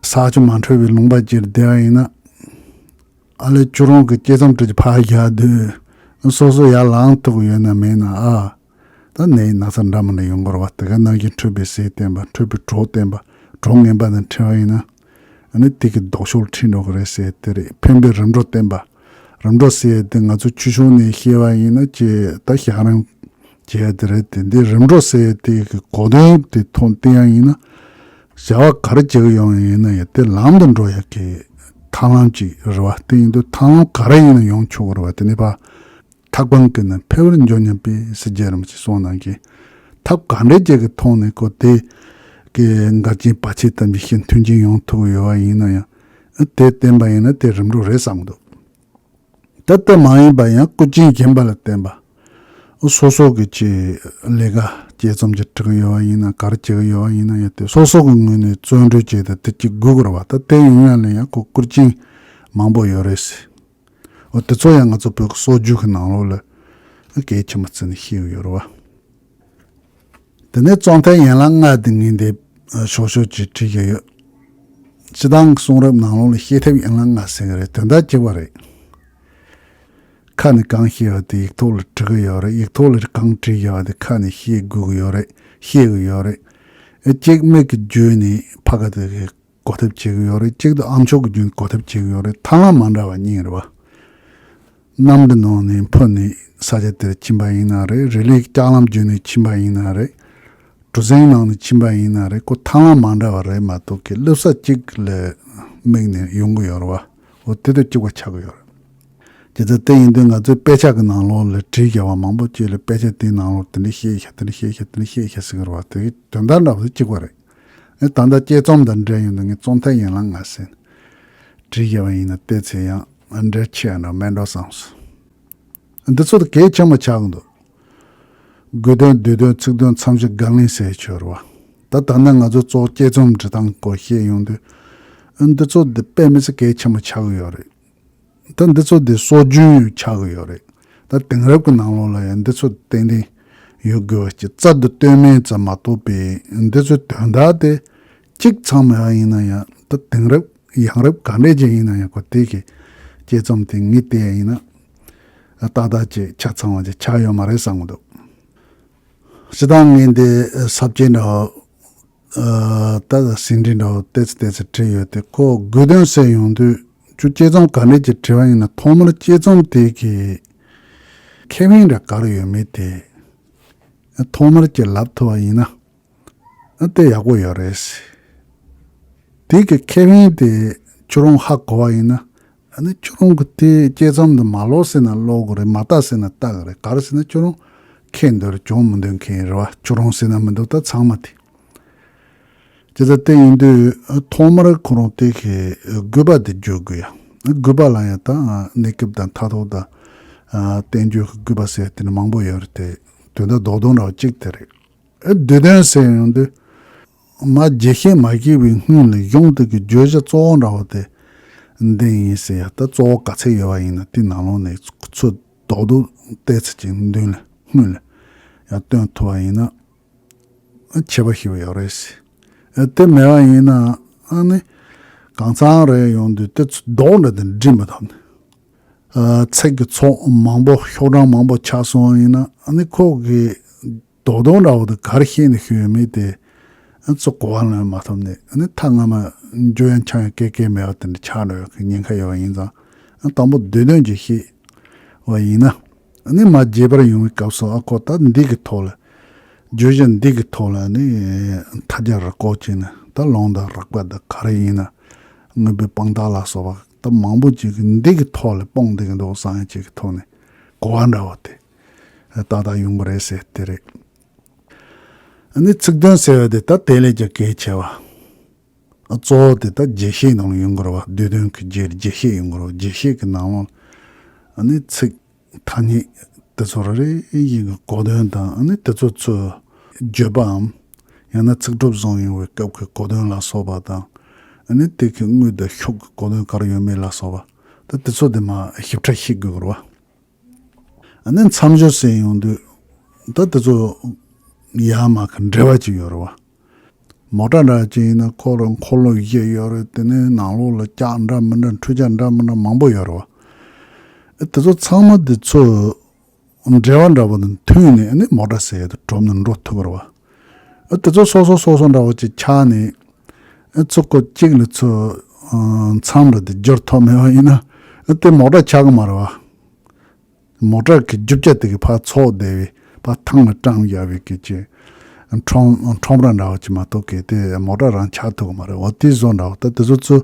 ས་ཆུ་མ་འཕྲོད་པའི་ལུང་པ་ཅིག་བསྡད་པ་ཡིན་ན། ཨ་ལས་ཁྱོད་རང་གི་དཔྱད་རྩོམ་བྲིས་ཀྱི་ཕར་བཞག་དུས། སོ་སོ་ཡར་ལངས་ཐུབ་ཀྱི་ཡོད་ན་མེད་ན་ཨ། ད་ནད་ན་ཚ་འདྲ་མི་འདྲ་ཡོང་གི་རེད་བ། དེ་ག་ནང་བཞིན་འཁྲུལ་པའི་ཟས་བསྟན་པ། འཁྲུལ་པའི་གྲོགས་བསྟན་པ། གྲོགས་ངན་པ་དང་འཕྲད་པ་ཡིན་ན། ཨ་ནི་དེ་གི་ལྡོག་ཕྱོགས་ཁྲིད་འགྲོ་གི་རེད་ཟེར་དེ་རེད། ཕན་པའི་རིམ་གྲོ་བསྟན་པ། རིམ་གྲོ་ཟེར་དེ་ང་ཚོ་ཆོས་ཕྱོགས་ནས་བཤད་པ་ཡིན་ན་ཅེས་ད་ཞག་རིང་བྱས་དེ་རེད། དེ་འདི་རིམ་གྲོ་ཟེར་དེ་གི་གོ་དོན་དེ་ཐོག་བསྟན་ཡ་ཡིན་ན། བྱ་བ་ག་རེ་བྱེད་ཀྱི་ཡོང་ཡ་ཡིན་ན་ཡང་དེ་ལམ་དུ་འགྲོ་ཡ་གི་ཐབས་ལམ་ཅིག་རེད་བ། དེ་ཡིན་དུས་ཐབས་ལམ་ག་རེ་ཡིན་ན་ཡོང་ཆོག་གི་རེད་བ། དེ་ནས་ཕར། ཐབས་གང་གིས་ནི་འཕེལ་བར་འགྱུར་སྙམ་པས་ཟེར་རྒྱལ་བ་རིན་པོ་ཆེས་གསུངས་གནང་གི། ཐབས་ག་འདྲ་ཅིག་གི་ཐོག་ནས་ཁོ་དེ་གི་འགལ་རྐྱེན་བར་ཆད་ཐམས་ཅད་ཞི། མཐུན་རྐྱེན་ཡོང་ཐུབ་ཀྱི་ཡོད་པ་ཡིན་ན་ཡང་། དེ་བསྟན་པ་ཡིན་ན་དེ་རིམ་གྲོ་རེད་བསམ་གི་འདུག་ད་ལྟ་མ་ཡིན་པ་ཡང་སྐུར་རྐྱེན་གཞན་པ་ལ་བརྟེན་པ། སོ་སོ་གི་ཆེད་ལས་ཀ་དཔྱད་རྩོམ་ཅིག་འབྲི་གི་ཡོད་པ་ཡིན་ན། ག་རེ་བྱེད་ཀྱི་ཡོད་པ་ཡིན་ན་ཡང་དེ་སོ་སོ་གི་ངོས་ནས་བརྩོན་འགྲུས་བྱས་ཏེ་དེ་གཅིག་དགོས་ཀྱི་རེད་བ། ད་དེ་ཡིན་ཡང་ལ་ཡང་ཁོ་སྐུར་རྐྱེན་མང་པོ་ཡོད་རེད་ཟེར། འོ་དེ་ཚོ་ཡང་ང་ཚོ་བོད་ཀྱི་སྲོལ་རྒྱུན་གྱི་ནང་ལོགས་ལ་ གལ་ཆེན་པོ་བརྩིས་ནས་བཤད་ཀྱི་ཡོད་རེད་བ། དེ་ནས་རྩོམ་ཐབས་ཡན་ལག་ལྔ་དེ་ངས་འདི་ཤོག་ཤོག་ཅིག་བྲིས་ཀྱི་ཡོད། སྤྱིར་བཏང་གི་གསུང་རབ་ནང་ལོགས་ལ་བཤད་ཐབས་ཡན་ལག་ལྔ་ཟེར་གྱི་རེད། དོན་དག་གཅིག་པ་རེད། ཁ་ནས་གང་བཤད་པ་དེ་ཡིག་ཐོག་ལ་འབྲི་གི་ཡོད་རེད། ཡིག་ཐོག་ལ་གང་བྲིས་ཡོད་པ་དེ་ཁ་ནས་བཤད་དགོས་ཀྱི་ཡོད་རེད། བཤད་ཀྱི་ཡོད་རེད། ཨེ་གཅིག་མིག་གིས་བརྒྱུད་ནས་ཕ་གི་དེ་གི་གོ་ཐབས་བྱེད་ཀྱི་ཡོད་རེད། གཅིག་ཏུ་ཨམ་ཅོག་གི་བརྒྱུད་གོ་ཐབས་བྱེད་ཀྱི་ཡོད་རེད། ཐབས་ལམ་མ་འདྲ་བ་གཉིས་རེད་བ། གནམ་གྱི་ནང་ནས་འཕུར་ནས་ས་ཆ་དེར་ཕྱིན་པ་ཡིན་ན་རེད། རི་ལིའི་ལྕགས་ལམ་བརྒྱུད་ནས་ཕྱིན་པ་ཡིན་ན་རེད། གྲུ་གཟིངས་ནང་ནས་ཕྱིན་པ་ཡིན་ན་རེད། ཁོ་ཐབས་ལམ་མ་འདྲ་བ་རེད་མ་གཏོགས་ཀྱི་བསླབ་ས་གཅིག་ལ་དམིགས་ནས་ཡོང་གི་ཡོད་རེད་བ། འོ་དེ་དང་གཅིག་པ་ཆགས་ཀྱི་ཡོད་རེད། དེ་ལྟར་དེ་ཡིན་དུས་ང་ཚོའི་དཔེ་ཆ་གི་ནང་ལོགས་ལ་བྲིས་བཞག་པ་མང་པོ་ཅིག་ལ་དཔེ་ཆ་དེའི་ནང་ལོགས་དེ་འདྲ་བཤད་ཤག་དེ་འདྲ་བཤད་ཤག་དེ་འདྲ་བཤད་ཤག་ཟེར་གི་རེད་བ། དེ་གི་དོན་དག་འདྲ་བོ་དེ་གཅིག་པ་རེད། ཨེ་ད་ལྟ་དཔྱད་རྩོམ་དང་འབྲེལ་ཡོང་དུས་ངས་རྩོམ་ཐབས་ཡན་ལག་ལྔ་ཟེར་ནས་བྲིས་བཞག་པ་ཡིན་ན་བལྟས་ཚེ་ཡང་འབྲེལ་ཆེ་ཡང་འདྲ་མེད་འགྲོ་བསམ་སོང་། འདི་ཚོ་དེ་གལ་ཆེན་པོ་ཆགས་ཀྱི་འདུག་དགོས་དོན། བསྡུས་དོན། ཚིག་དོན། མཚམས་སྦྱོར། དགག་ལན་ཟེར་ཆོག་རེད་བ། ད་ད་ནི་ང་ཚོ་གཙོ་བོ་དཔྱད་རྩོམ་འབྲི་སྟངས་སྐོར་བཤད་ཡོང་དུས། ཨ་འདི་ཚོ་འདི་དཔེ་མི་སྲིད་གལ་ཆེན་པོ་ཆགས་ཀྱི་ཡོད་རེད། ད་འདི་ཚོ་འདི་སྲོལ་རྒྱུན་ཆགས་ཀྱི་ཡོད་རེད། ད་དེང་རབས་ཀྱི་ནང་ལོགས་ལ་ཡང་འདི་ཚོ་ཏན་ཏན་ཡོད་དགོས་པ་ཅིག་རྩལ་དུ་སྟོན་མིན་ཙམ་མ་གཏོགས་པའི་འདི་ཚོའི་དོན་དག་དེ་གཅིག་ཚང་མེད་པ་ཡིན་ན་ཡང་། ད་དེང་རབས་ཡང་རབས་ག་འདྲས་ཅིག་ཡིན་ན་ཡང་ཁོ་དེ་གི་དཔྱད་རྩོམ་དེ་ངས་བལྟས་ཡིན་ན་ཏག་ཏག་ཅིག་ཆ་ཚང་བ་ཅིག་ཆགས་ཡོད་མ་རེད་བསམ་གྱི་འདུག་སྤྱིར་བཏང་ངས་འདི་ས་བཅད་འདྲ་བོ། ཨ་ད་ཟིན་བྲིས་འདྲ་བོ་ཏོག་ཙམ་ཏོག་ཙམ་བྲིས་ཡོད་དེ། ཁོ་དགོས་དོན་ཟེར་ཡོང་དུས་ཁྱོད་དཔྱད་རྩོམ་ག་འདྲས་ཅིག་བྲིས་པ་ཡིན་ན་ཐོག་མར་དཔྱད་རྩོམ་དེ་གི་ཁེ་ཕན་འདྲ་ག་རེ་ཡོད་མེད་དེ་ཐོག་མར་ཅིག་ལབ་ཐུབ་པ་ཡིན་ན། ཨ་དེ་ཡག་པོ་ཡོད་རེད། དེ་གི་ཁེ་ཕན་དེ་ཁྱོད་རང་ཧ་གོ་བ་ཡིན་ན། ཨ་ནི་ཁྱོད་རང་གི་དེ་དཔྱད་རྩོམ་འདི་མ་ཀློག་ཟེར་ན་ཀློག་གི་རེད། མ་ལྟ་ཟེར་ན་ལྟ་གི་རེད། ག་རེ་ཟེར་ན་ཁྱོད་རང་མཁྱེན་འདོད་རེད། གྱོང་མི་འདོད་མཁན་རེད་བ། ཁྱོད་རང་ཟེར་ན་མི་འདུག་ད་ཚང་མ་དེ། དེ་ལྟར་དེ་ཡིན་དུས་ཐོག་མར་ཁོ་རང་དེ་གི་དགོས་པ་དེ་བརྗོད་དགོས་ཡ། དགོས་པ་ལ་ཡང་ད་གནས་སྐབས་དང་མཐར་ཐུག་དང་། ཨ་བསྟན་བཅོས་ཀྱི་དགོས་པ་ཟེར་དེ་འདྲ་མང་པོ་ཡོད་རེད་དེ། དོན་དག་རྡོག་རྡོག་འདྲ་བ་གཅིག་དེ་རེད། ཨ་བསྡུས་དོན་ཟེར་ཡོང་དུས། མ་རྒྱས་བཤད་མ་བྱས་པའི་སྔོན་ལ་གཞུང་དེ་གི་བརྗོད་བྱ་གཙོ་བོ་འདྲ་བོ་དེ་འདི་ཡིན་ཟེར་ཡ། ད་གཙོ་བོ་ག་ཚད་ཡོད་པ་ཡིན་ན་དེའི་ནང་ལོགས་ནས་ཚུར་རྡོག་རྡོག་ཏོག་ཙམ་ཅིག་མདུན་ལ་སྔོན་ལ་ཡང་སྟོན་ཐུབ་པ་ཡིན་ན་ཁྱད་པར་ཞེ་པོ་ཡོད་རེད་ཟེར། ཨ་དེ་མེད་པ་ཡིན་ན་ཨ་ནི་གང་ཚང་རེད་ཡོང་དུས་དེ་ཚོ་རྡོག་འདྲ་དེ་འགྲིམ་མ་ཐུབ་ནས། ཨ་ཚིག་གི་ཚོགས་མང་པོ་ཤོག་གྲངས་མང་པོ་ཆགས་སོང་བ་ཡིན་ན་ཨ་ནི་ཁོ་གི་རྡོག་རྡོག་འདྲ་བོ་དེ་ག་རེ་བཤད་ནས་ཞུ་ཡོད་མེད་དེ། ཨ་ཚོ་གོ་བ་ལོན་མ་ཐུབ་ནས་ཨ་ནི་མཐའ་མ་འཇོ་ཡང་ཆང་ཡང་སྐད་སྐད་མེད་པ་དེ་འདྲ་ཆགས་འགྲོ་ཡག་གི་ཉེན་ཁ་ཡོད་པ་ཡིན་ཙང་། ཨ་དང་པོ་བསྡུས་དོན་ཅིག་བཤད་པ་ཡིན་ན། ཨ་ནི་མ་རྒྱས་པར་ཡོང་བའི་སྐབས་སུ་ཨ་ཁོ་ད་འདི་གི་ཐོག་ལ། བརྗོད་བྱ་འདི་གི་ཐོག་ལ་ནི་མཐའ་རྒྱ་རེ་བཀོད་བྱས་ནས་ད་ལུང་དང་རིགས་པ་དང་ག་རེ་ཡིན་ན། དངོས་པོའི་དཔང་རྟགས་ལ་སོགས་པ་ད་མང་པོ་ཅིག་གིས་འདི་གི་ཐོག་ལ་སྤུངས་བསྡད་ཀྱི་འདུག་བསམ་ཡ་ཅིག་གི་ཐོག་ནས་གོ་བ་འདྲ་བོ་དེ་ཏག་ཏག་ཡོང་གི་རེད་ཟེར་དེ་རེད། ཨ་ནི་ཚིག་དོན་ཟེར་བ་དེ་ད་དེ་ལས་ཀྱང་གལ་ཆེ་བ། ཨ་གཙོ་བོ་དེ་ད་རྒྱས་བཤད་ནང་ལ་ཡོང་གི་རེད་བ། བསྡུས་དོན་གྱི་རྒྱས་རྒྱས་བཤད་ཡོང་གི་རེད་བ། རྒྱས་བཤད་ཀྱི་ནང་ལོགས་ཨ་ནི་ཚིག་ཐ་སྙད་དེ་ཚོ་རེ་རེ་བཞིན་གྱི་གོ་དོན་དང་། ཨ་ནི་དེ་ཚོ་ཚུར་བརྗོད་པའམ་ཡང་ན་ཚིག་གྲུབ་བཟོ་ཡོང་བའི་སྐབས་ཀྱི་གོ་དོན་ལ་སོགས་པ་དང་། ཨ་ནི་དེ་གི་དངོས་དང་ཤུགས་ཀྱི་གོ་དོན་ག་རེ་ཡོད་མེད་ལ་སོགས་པ་ད་དེ་ཚོ་དེ་མར་ཞིབ་ཕྲ་ཤེས་དགོས་ཀྱི་རེད་བ། ཨ་ནི་མཚམས་སྦྱོར་ཟེར་ཡོང་དུས་ད་དེ་ཚོ་ཡར་མར་གྱི་འབྲེལ་བ་ཅིག་ཡོད་རེད་བ། མོ་ཊ་འདྲ་ཅིག་ཡིན་ན་ཁོ་ལ་འཁོར་ལོ་བཞི་ཡོད་རེད། དེ་ནས་ནང་ལོགས་ལ་ལྕགས་འདྲ་མི་འདྲ་འཕྲུལ་ཆས་འདྲ་མི་འདྲ་མང་པོ་ཡོད་རེད་བ། ཨ་དེ་ཚོ་ཚང་མ་དེ་ཚོ་འབྲེལ་བ་འདྲ་པོ་དང་མཐུན་ནས་ཨ་ནི་མོ་ཊ་ཟེར་ཡ་དེ་གྲུབ་ནས་འགྲོ་ཐུབ་ཀྱི་རེད་བ། ཨ་དེ་ཚོ་སོ་སོ་སོ་སོ་འདྲ་པོ་ཅིག་ཆགས་ནས་ཨ་ཚོ་ཁོ་གཅིག་ལ་ཚོ་མཚམས་རེ་དེ་སྦྱོར་ཐུབ་མེད་པ་ཡིན་ན་ཨ་དེ་མོ་ཊ་ཆགས་ཀྱི་མ་རེད་བ། མོ་ཊ་གི་རྒྱུ་ཆ་དེ་གི་ཕར་ཚུགས་བསྡད་པའི་ཕར་ཐང་ལ་བཀྲམ་བཞག་པའི་གི་ཅིག་ཁྲོམ་ཁྲོམ་ར་འདྲ་བ་ཅིག་མ་གཏོགས་གི་དེ་མོ་ཊ་རང་ཆགས་ཐུབ་ཀྱི་མ་རེད། འོ་དེ་བཟོ་འདྲ་བ་ད་དེ་ཚོ་ཚོ་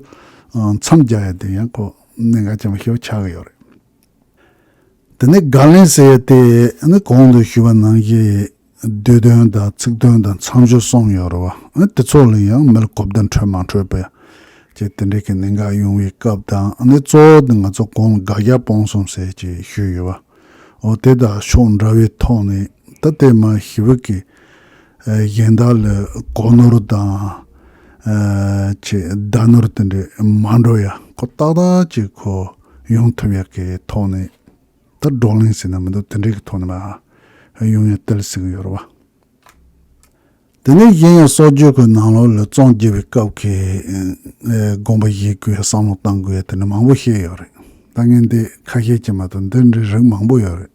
མཚམས་རྒྱག་ཡ་དེ་ཡང་ཁོ་གནད་འགག་ཆེན་པོ་ཞེ་པོ་ཆགས་ཀྱི་ཡོད་རེད། དེ་ནས་དགག་ལན་ཟེར་ཡ་དེ་ནི་གོང་དུ་ཞུས་པ་ནང་བཞིན་བསྡུས་དོན་དང་ཚིག་དོན་དང་མཚམས་སྦྱོར་གསུམ་ཡོད་རེད་བ། ཨ་དེ་ཚོ་ལ་ཡང་མི་ལ་གོ་བདེ་འཕྲོད་མ་འཕྲོད་པའི་ཅིག་དེ་འདྲའི་གི་གནད་འགག་ཡོང་བའི་སྐབས་དང་། ཨ་ནི་གཙོ་བོ་དེ་ང་ཚོ་གོང་ལ་དགག་བཞག་སྤོང་གསུམ་ཟེར་ཅིག་ཞུས་ཡོད་བ། འོ་དེ་དང་ཕྱོགས་འདྲ་བའི་ཐོག་ནས་ད་ལྟའི་མ་ཞི་བའི་གི་ཨ་གཞན་དག་ལ་གོ་ནོར་དང་ཨ་ཅིག་བརྡ་ནོར་དེ་འདྲའི་མ་འགྲོ་ཡ་ཁོ་ཏག་ཏག་ཅིག་ཁོ་ཡོང་ཐུབ་ཡ་གི་ཐོག་ནས། ད་བགྲོ་གླེང་ཟེར་ན་མི་འདུག། དེ་འདྲའི་གི་ཐོག་ནས་མ་ཡོང་ཡ་ཏེལ་ཟེར་གི་ཡོད་རེད་བ། དེ་ནས་གཞན་ཡང་སྲོལ་རྒྱུན་གྱི་ནང་ལོགས་ལ་ཙོང་རྒྱས་པའི་སྐབས་ཀྱི་ཨེ་དགོངས་པ་བཞེས་དགོས་ཡ་བསམ་བློ་བཏང་དགོས་ཡ་དེ་འདྲ་མང་པོ་བཤད་ཡོད་རེད། ད་ངས་འདི་ཁ་ཤས་ཅིག་མ་གཏོགས་འདི་འདྲའི་རིགས་མང་པོ་ཡོད་རེད།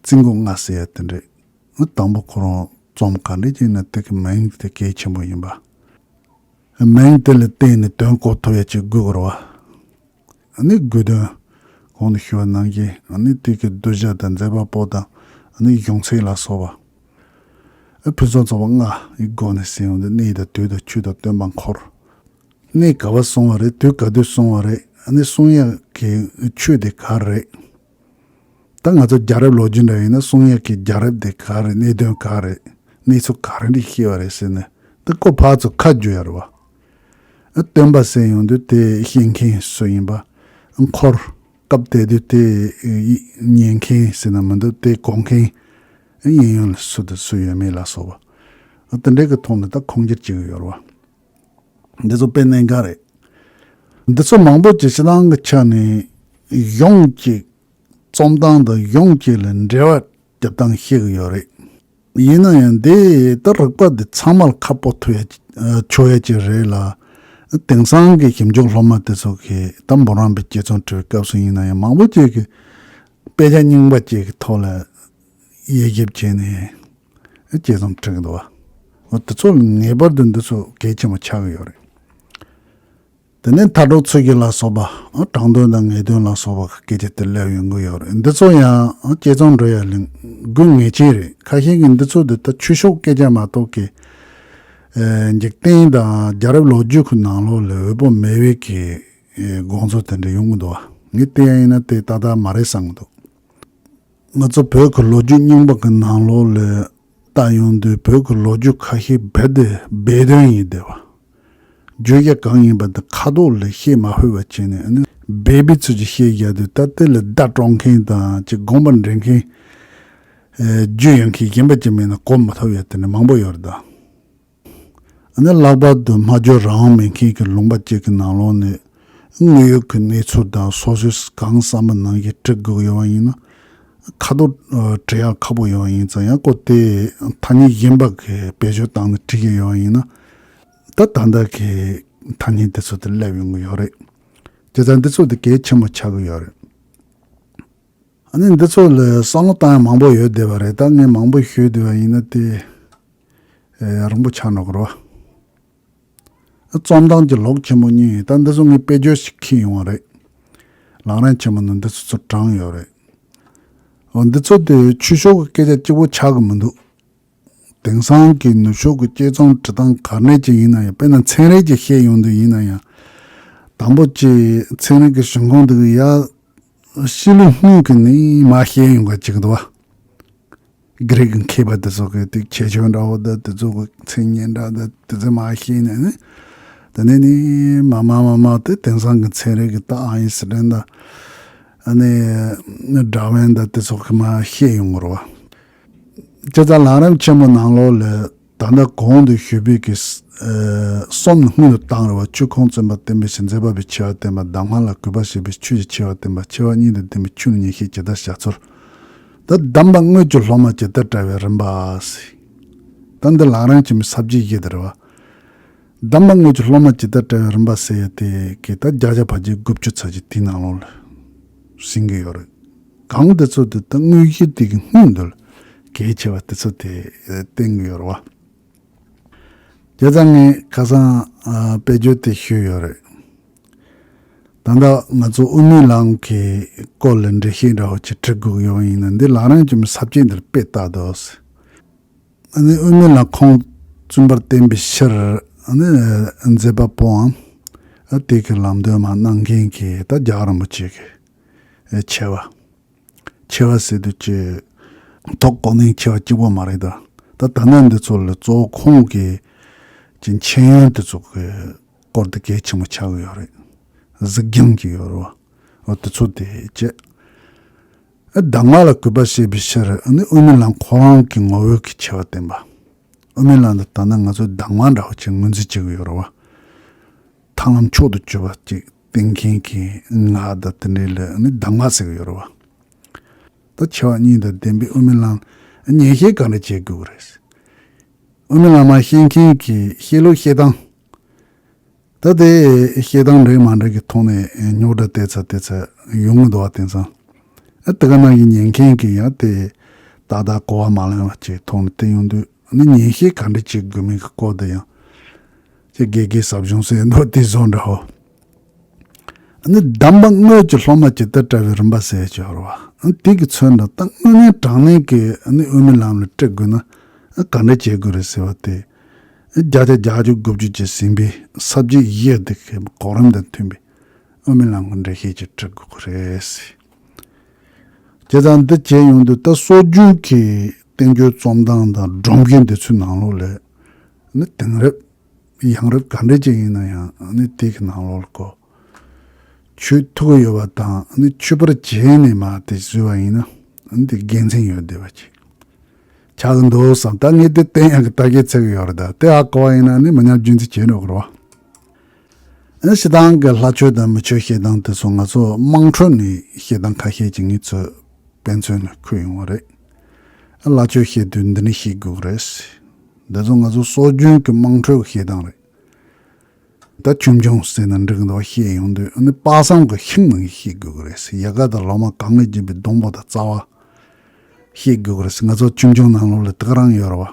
རྩིས་འགོ་ལྔ་ཟེར་ཡ་དེ་འདྲས། དང་པོ་ཁོ་རང་རྩོམ་ག་འདྲས་ཅིག་ན་དེ་གི་མིང་དེ་གལ་ཆེན་པོ་ཡིན་པ། མིང་དེ་ལ་བརྟེན་ནས་དོན་གོ་ཐུབ་ཡ་ཅིག་དགོས་ཀྱི་རེད་བ། ཨ་ནི་དགོས་དོན་གོང་དུ་ཞུ་བ་ནང་བཞིན་ཨ་ནི་དེ་གི་གདུལ་བྱ་དང་མཛད་པ་པོ་དང་ཨ་ནི་གཞུང་ཚིག་ལ་སོགས་པ། ཨ་ཕུན་སུམ་ཚོགས་པ་ལྔ་ཡི་སྒོ་ནས་ཟེར་ཡོང་དུས་གནས་དང་དུས་དང་ཆོས་དང་སྟོན་པ་འཁོར། གནས་ག་བ་གསུང་བ་རེད། དུས་ག་དུས་གསུང་བ་རེད། ཨ་ནི་གསུང་ཡག་གི་ཆོས་དེ་ག་རེད། ད་ང་ཚོ་རྒྱལ་རབས་ལོ་རྒྱུས་འདྲ་ཡིན་ན་གསུང་ཡག་གི་རྒྱལ་རབས་དེ་ག་རེད། གནད་དོན་ག་རེད། གནས་ཚུལ་ག་རེ་འདྲ་ཤེས་པ་རེད་ཟེར་ནས་ད་ཁོ་ཕར་ཚུར་ཁ་བརྒྱུད་ཡ་རེད་བ། ཨ་སྟོན་པ་ཟེར་ཡོང་དུས་དེ་བཤད་མཁན་སུ་ཡིན་པ། ཨ་འཁོར། སྐབས་དེ་དུས་དེ་ཉན་མཁན་ཟེར་ན་མི་འདུག། དེ་གོ་མཁན། ཨ་གཡས་གཡོན་ལ་སུ་དང་སུ་ཡོད་མེད་ལ་སོགས་པ། ཨ་དེ་འདྲའི་གི་ཐོག་ནས་ད་ཁུངས་སྐྱེལ་བྱེད་ཀྱི་ཡོད་རེད་བ། འདི་ཚོ་དཔེ་གནད་འགག་རེད། འདི་ཚོ་མང་པོ་ཅིག་སྤྱིར་བཏང་གི་ཆ་ནས་གཞུང་གཅིག་རྩོམ་སྟངས་དང་གཞུང་གཅིག་ལ་འགྲེལ་བ་རྒྱབ་སྟངས་ཤེས་ཀྱི་ཡོད་རེད། ཡིན་ན་ཡང་འདི་ལྟར་རིག་པ་འདི་ཚང་མར་ཁ་སྤོ་ཐུབ་ཡ་ཨ་ཆོག་ཡ་ཅིག་རེད་ལ། དེང་སང་གི་ཞིབ་འཇུག་སློབ་མ་དེ་ཚོ་གིས་ད་འབུམ་རམས་པའི་དཔྱད་རྩོམ་འབྲི་བའི་སྐབས་སུ་ཡིན་ན་ཡང་མང་པོ་ཅིག་གིས་དཔེ་ཆ་རྙིང་པ་ཅིག་གི་ཐོག་ལ་དབྱེ་ཞིབ་བྱས་ནས་དཔྱད་རྩོམ་འབྲི་གི་འདུག་བ། འོ་དེ་ཚོ་ལ་ངེས་པར་དུ་འདི་ཚོ་གལ་ཆེན་པོ་ཆགས་ཀྱི་ཡོད་རེད། དེ་ནས་མཐར་གྲོགས་ཚུལ་གྱི་ལ་སོགས་པ། དྲང་དོན་དང་ངེས་དོན་ལ་སོགས་པ་སྐད་ཆ་དེ་སླེབས་ཡོང་གི་ཡོད་རེད། འདི་ཚོ་ཡང་དཔྱད་རྩོམ་འབྲི་ཡ་ལ་དགོས་ངེས་ཅན་རེད། ཁ་ཤས་ཀྱིས་འདི་ཚོ་དེ་ད་ཆོས་ཕྱོགས་སྐད་ཆ་མ་གཏོགས་ཀྱི་ཨེ་འཇིག་རྟེན་དང་རྒྱལ་རབས་ལོ་རྒྱུས་ཀྱི་ནང་ལོགས་ལ་འོས་པ་མེད་པའི་གི་ཨེ་དགོངས་ཚུལ་དེ་འདྲ་ཡོང་གི་འདུག་བ། ངས་བལྟས་ཡ་ཡིན་ན་དེ་ཏག་ཏག་མ་རེད་བསམ་གི་འདུག། ང་ཚོ་བོད་ཀྱི་ལོ་རྒྱུས་རྙིང་པ་གི་ནང་ལོགས་ལ་ལྟ་ཡོང་དུས་བོད་ཀྱི་ལོ་རྒྱུས་ཁ་ཤས་རྦད་དེ་སྦས་དོན་ཡིན་བསྡད་པ། བརྗོད་བྱ་གང་ཡིན་པ་འདི་ཁ་ཐོག་ལ་བཤད་མ་ཕོད་པ་བྱས་ནས་ཨ་ནི་སྦས་པའི་ཚུལ་གྱིས་བཤད་བཞག་དུས་ད་དེ་ལ་བརྡ་དཀྲོག་མཁན་དང་ཅིག་དགོངས་པ་འགྲེལ་མཁན། ཨེ་རྒྱུས་ཡོད་མཁན་གཞན་པ་ཅིག་མེད་ན་གོ་མ་ཐུབ་ཡ་དེ་འདྲ་མང་པོ་ཡོད་རེད་ད། ཨ་ནི་ལྷག་པར་དུ་སྨྲ་བརྗོད་རང་དབང་མེད་མཁན་གྱི་ལུང་པ་གཅིག་གི་ནང་ལོགས་ནས་དངོས་ཡོད་ཀྱི་གནས་ཚུལ་དང་སོ་སོས་གང་བསམ་པ་ནང་བཞིན་འབྲི་དགོས་ཡོད་པ་ཡིན་ན། ཁ་ཐོག་ཨ་འབྲི་ཡག་ཁག་པོ་ཡོད་པ་ཡིན་ཙང་ཡང་ཁོ་དེ་ཐ་སྙད་གཞན་པ་གི་བེད་སྤྱོད་བཏང་ནས་འབྲི་གི་ཡོད་པ་ཡིན་ན། ད་ད་ལྟ་གི་ཐ་སྙད་དེ་ཚོ་དེ་སླེབས་ཡོང་གི་ཡོད་རེད། བྱས་ཙང་འདི་ཚོ་དེ་གལ་ཆེན་པོ་ཆགས་ཀྱི་ཡོད་རེད། ཨ་ནི་འདི་ཚོ་ལ་བསམ་བློ་བཏང་ཡ་མང་པོ་ཡོད་བསྡད་པ་རེད། ད་ངས་མང་པོ་ཞུས་བསྡད་པ་ཡིན་ན་དེ་ཨེ་རིང་པོ་ཆགས་འགྲོ་གི་རེད་བ། རྩོམ་སྟངས་ཀྱི་ལོག་ཆེན་པོ་གཉིས་ཡིན། ད་འདི་ཚོ་ངས་དཔེ་བརྗོད་ཞིག་ཁྱེར་ཡོང་བ་རེད། ལམ་རིམ་ཆེན་མོ་ནང་འདི་ཚོ་ཚུར་དྲངས་ཡོད་རེད། འོ་འདི་ཚོ་དེ་ཆོས་ཕྱོགས་ཀྱི་སྐད་ཆ་གཅིག་པོ་ཆགས་ཀྱི་མི་འདུག། དེང་སང་གི་ནུབ་ཕྱོགས་ཀྱི་དཔྱད་རྩོམ་འབྲི་སྟངས་ག་འདྲས་ཅིག་ཡིན་ན་ཡང་། དཔེར་ན་ཚན་རིག་ཅིག་བཤད་ཡོང་དུས་ཡིན་ན་ཡང་། དང་པོ་ཅིག་ཚན་རིག་གི་གཞུང་ཁུངས་དེ་གི་ཡ་ཤི་ལུས་སྔོན་གྱི་ནས་མར་བཤད་ཡོང་ག་ཅིག་འདུག་བ། གྷི་རིག་གི་མཁས་པ་དེ་ཚོ་གི་དེ་ཁྱད་ཆོས་འདྲ་བོ་དང་དེ་ཚོ་གི་མཚན་ཉིད་འདྲ་དང་དེ་ཚོ་མར་བཤད་ནས་ནི། དེ་ནས་ནི་མར་མར་མར་མར་དེ་དེང་སང་གི་ཚན་རིག་གི་ད་ཨ་ཡིན་སི་ཊན་དང་། ཨ་ནི་ཌར་ཝིན་དང་དེ་ཚོ་གི་མར་བཤད་ཡོང་གི་རེད་བ། བྱས་ཙང་ལམ་རིམ་ཆེན་མོ་ནང་ལོགས་ལ་ད་ལྟ་གོང་དུ་ཞུས་པའི་གི་ཨ་གསུམ་སྔོན་དུ་བཏང་རེད་བ། ཆོས་ཁུངས་བཙུན་པ་བསྟན་པའི་ཕྱིར། མཛད་པ་པོའི་ཆེ་བ་བསྟན་པ། གདམས་ངག་ལ་གུས་པ་བྱས་པའི་ཕྱིར། ཆོས་ཀྱི་ཆེ་བ་བསྟན་པ། ཆེ་བ་སྙིང་དང་ལྡན་པའི་ཆོས་ཉིད་བཤད་ཇི་ལྟར་བྱ་ཚུལ། ད་གདམས་པ་དངོས་ཀྱི་སློབ་མ་ཇི་ལྟར་བཀྲལ་བའི་རིམ་པ་ཟེར། ད་འདི་ལམ་རིམ་ཆེན་མོའི་ས་བཅད་བཞི་དེ་རེད་བ། གདམས་པ་དངོས་ཀྱི་སློབ་མ་ཇི་ལྟར་བཀྲལ་བའི་རིམ་པ་ཟེར་ཡ་དེ་གི་ད་བརྒྱ་ཆ་ཕལ་ཆེར་དགུ་བཅུ་ཙམ་ཅིག་དེའི་ནང་ལོགས་ལ་ཟིན་གྱི་ཡོད་རེད། གང་དེ་ཚོ་དེ་ད་དངོས་གཞི་དེ་གི་སྔོན་དུ་གལ་ཆེ་བ་དེ་ཚོ་དེ་བསྟན་གྱི་ཡོད་རེད་བ། བྱས་ཙང་ངས་ཁ་སང་ཨ་དཔེ་བརྗོད་དེ་ཞུས་ཡོད་རེད། ད་ལྟ་ང་ཚོ་དབུ་མའི་ལམ་གྱི་སྐོར་ལ་འགྲེལ་བཤད་འདྲ་བོ་ཅིག་འབྲི་དགོས་ཀྱི་ཡོད་པ་ཡིན་ན། འདི་ལམ་རིམ་ཆེན་མོའི་ས་བཅད་འདིར་དཔེ་ལྟ་དོ། ཨ་ནི་དབུ་མའི་ལམ་ཁུངས་བཙུན་པར་བསྟན་པའི་ཕྱིར། ཨ་ནི་མཛད་པ་པོའམ་ཨ་དེ་གི་ལམ་སྟོན་མ་གནང་མཁན་གྱི་ད་རྒྱལ་བ་རིན་པོ་ཆེ་གི་ཨེ་ཆེ་བ། ཆེ་བ་ཟེར་དུས་ཀྱི་ཐོག་གོ་གནས་ཆེ་བ་གཅིག་པོ་མ་རེད་ད། ད་ད་ནང་འདི་ཚོ་ལ་གཙོ་བོ་ཁོང་གི་ཀྱི་མཁྱེན་ཡོན་དེ་ཚོ་གི་སྐོར་དེ་གལ་ཆེན་པོ་ཆགས་ཀྱི་ཡོད་རེད། གཟིགས་རྒྱང་གི་ཡོད་རེད་བ། འོ་དེ་ཚོ་དེ་བྱས། ཨ་གདམས་ངག་ལ་གུས་པ་བྱས་པའི་ཕྱིར། ཨ་ནི་དབུ་མའི་ལམ་ཁོ་རང་གི་ངོ་བོ་གི་ཆེ་བ་བསྟན་པ། དབུ་མའི་ལམ་དེ་ད་ནང་ང་ཚོས་གདམས་ངག་འདྲ་བོ་ཅིག་ངོས་འཛིན་བྱེད་ཀྱི་ཡོད་རེད་བ། ཐར་ལམ་མཆོག་ཏུ་གྱུར་པ་ཅིག་བསྟན་མཁན་གྱི་ངག་དང་དེ་འདྲའི་ལ་ནི་གདམས་ངག་ཟེར་གྱི་ཡོད་རེད་བ། ད་ཆེ་བ་གཉིས་དང་ལྡན་པའི་དབུ་མའི་ལམ་ཉན་བཤད་ག་འདྲ་བྱེད་དགོས་ཀྱི་རེད། དབུ་མའི་ལམ་མ་ཤེས་མཁན་གྱི་བཤད་ལུགས་བཤད་སྟངས། ད་དེ་བཤད་སྟངས་འདྲ་མ་འདྲ་གི་ཐོག་ནས་རྙོག་དྲ་དེ་ཚ་དེ་ཚ་ཡོང་གི་འདུག་བ། དེང་སང་ཨ་དེ་ག་ནང་གི་ཉན་མཁན་གྱི་ཡང་དེ་ཏག་ཏག་གོ་བ་མ་ལོན་པ་ཅིག་ཐོག་ནས་བལྟས་ཡོང་དུས། ཨ་ནི་ཉན་བཤད་ག་འདྲ་བྱེད་དགོས་མིན་གྱི་སྐོར་དུ་ཡང་ཅིག་དགེ་རྒན་ཟབ་སྦྱོང་ཟེར་འདུག་དེ་བཟོ་འདྲ་བོ། ཨ་ནི་གདམས་པ་དངོས་ཀྱི་སློབ་མ་ཇི་ལྟར་བཀྲལ་བའི་རིམ་པ་ཟེར་ཡག་ཅིག་ཡོད་རེད་བ། ཨ་ནི་དེ་གི་ཚོན་དང་ད་དངོས་གནས་དྲང་གནས་ཀྱི་ཨ་ནི་དབུ་མའི་ལམ་ལ་བཀྲལ་དགོས་ན་ཨ་ག་འདྲ་བྱེད་དགོས་རེད་ཟེར་བ་དེ། ཨ་བརྒྱ་ཆ་བརྒྱད་ཅུ་དགུ་བཅུ་ཅིག་ཟིན་པའི་ས་བཅད་བཞི་དེ་གི་གོ་རིམ་དང་མཐུན་པའི་དབུ་མའི་ལམ་གྱི་འགྲེལ་བཤད་ཅིག་བཀྲལ་དགོས་ཀྱི་རེད་ཟེར། བྱས་ཙང་འདི་བྱས་ཡོང་དུས་ད་སྲོལ་རྒྱུན་གྱི་བསྟན་བཅོས་རྩོམ་སྟངས་དང་སྒྲོམ་གཞི་འདི་ཚོའི་ནང་ལོགས་ལ་ནི་དེང་རབས་ཡང་རབས་ག་འདྲ་ཅིག་ཡིན་ན་ཡང་ནི་དེ་གི་ནང་ལོགས་ལ་གོ་ཆོད་ཐུབ་ཀྱི་ཡོད་པ་དང་ནི་ཆོད་པར་བྱས་ནས་མར་དེ་བཟོས་པ་ཡིན་ན་ནི་དེ་དགེ་མཚན་ཡོད་བསྡད་པ་ཅིག་ཆགས་ཀྱི་འདུག་བསམ། ད་ངས་དེ་བསྟན་ཡག་གི་ལྟ་སྐྱེ་ཚེ་གི་ཡོད་རེད། ད་དེ་ཨ་གོ་བ་ཡིན་ན་ནི་མི་ཉམས་རྒྱུན་འཛིན་བྱེད་འགྲོ་གི་རེད་བ། ཨ་ནི་སྤྱིར་བཏང་གི་ལྷ་ཆོས་དང་མི་ཆོས་བཤད་སྟངས་དེ་ཚོ་ང་ཚོ་དམངས་ཁྲོད་ནས་བཤད་སྟངས་ཁ་ཤས་ཅིག་ངེད་ཚོས་དཔེ་མཚོན་ནས་འཁོད་ཡོང་བ་རེད། ཨ་ལྷ་ཆོས་བཤད་དུས་འདི་འདྲ་བཤད་དགོས་ཀྱི་རེད། འདི་ཚོ་ང་ཚོ་སྲོལ་རྒྱུན་གྱི་དམངས་ཁྲོད་ཀྱི་བཤད་སྟངས་རེད། ད་ཆོས་འབྱུང་ཟེར་ན་འགྲིག་གི་འདུག་བཤད་ཡོང་དུས་ཨ་ནི་དཔག་བསམ་གྱི་ཤིང་ནང་བཤད་དགོས་ཀྱི་རེད། ཡལ་ག་དང་ལོ་མ་གང་གིས་བརྒྱན་པའི་སྡོང་པོ་དང་རྩ་བ་བཤད་དགོས་ཀྱི་རེད། ང་ཚོ་ཆོས་འབྱུང་ནང་ལོགས་ལ་དེ་ག་རང་ཡོད་རེད་བ།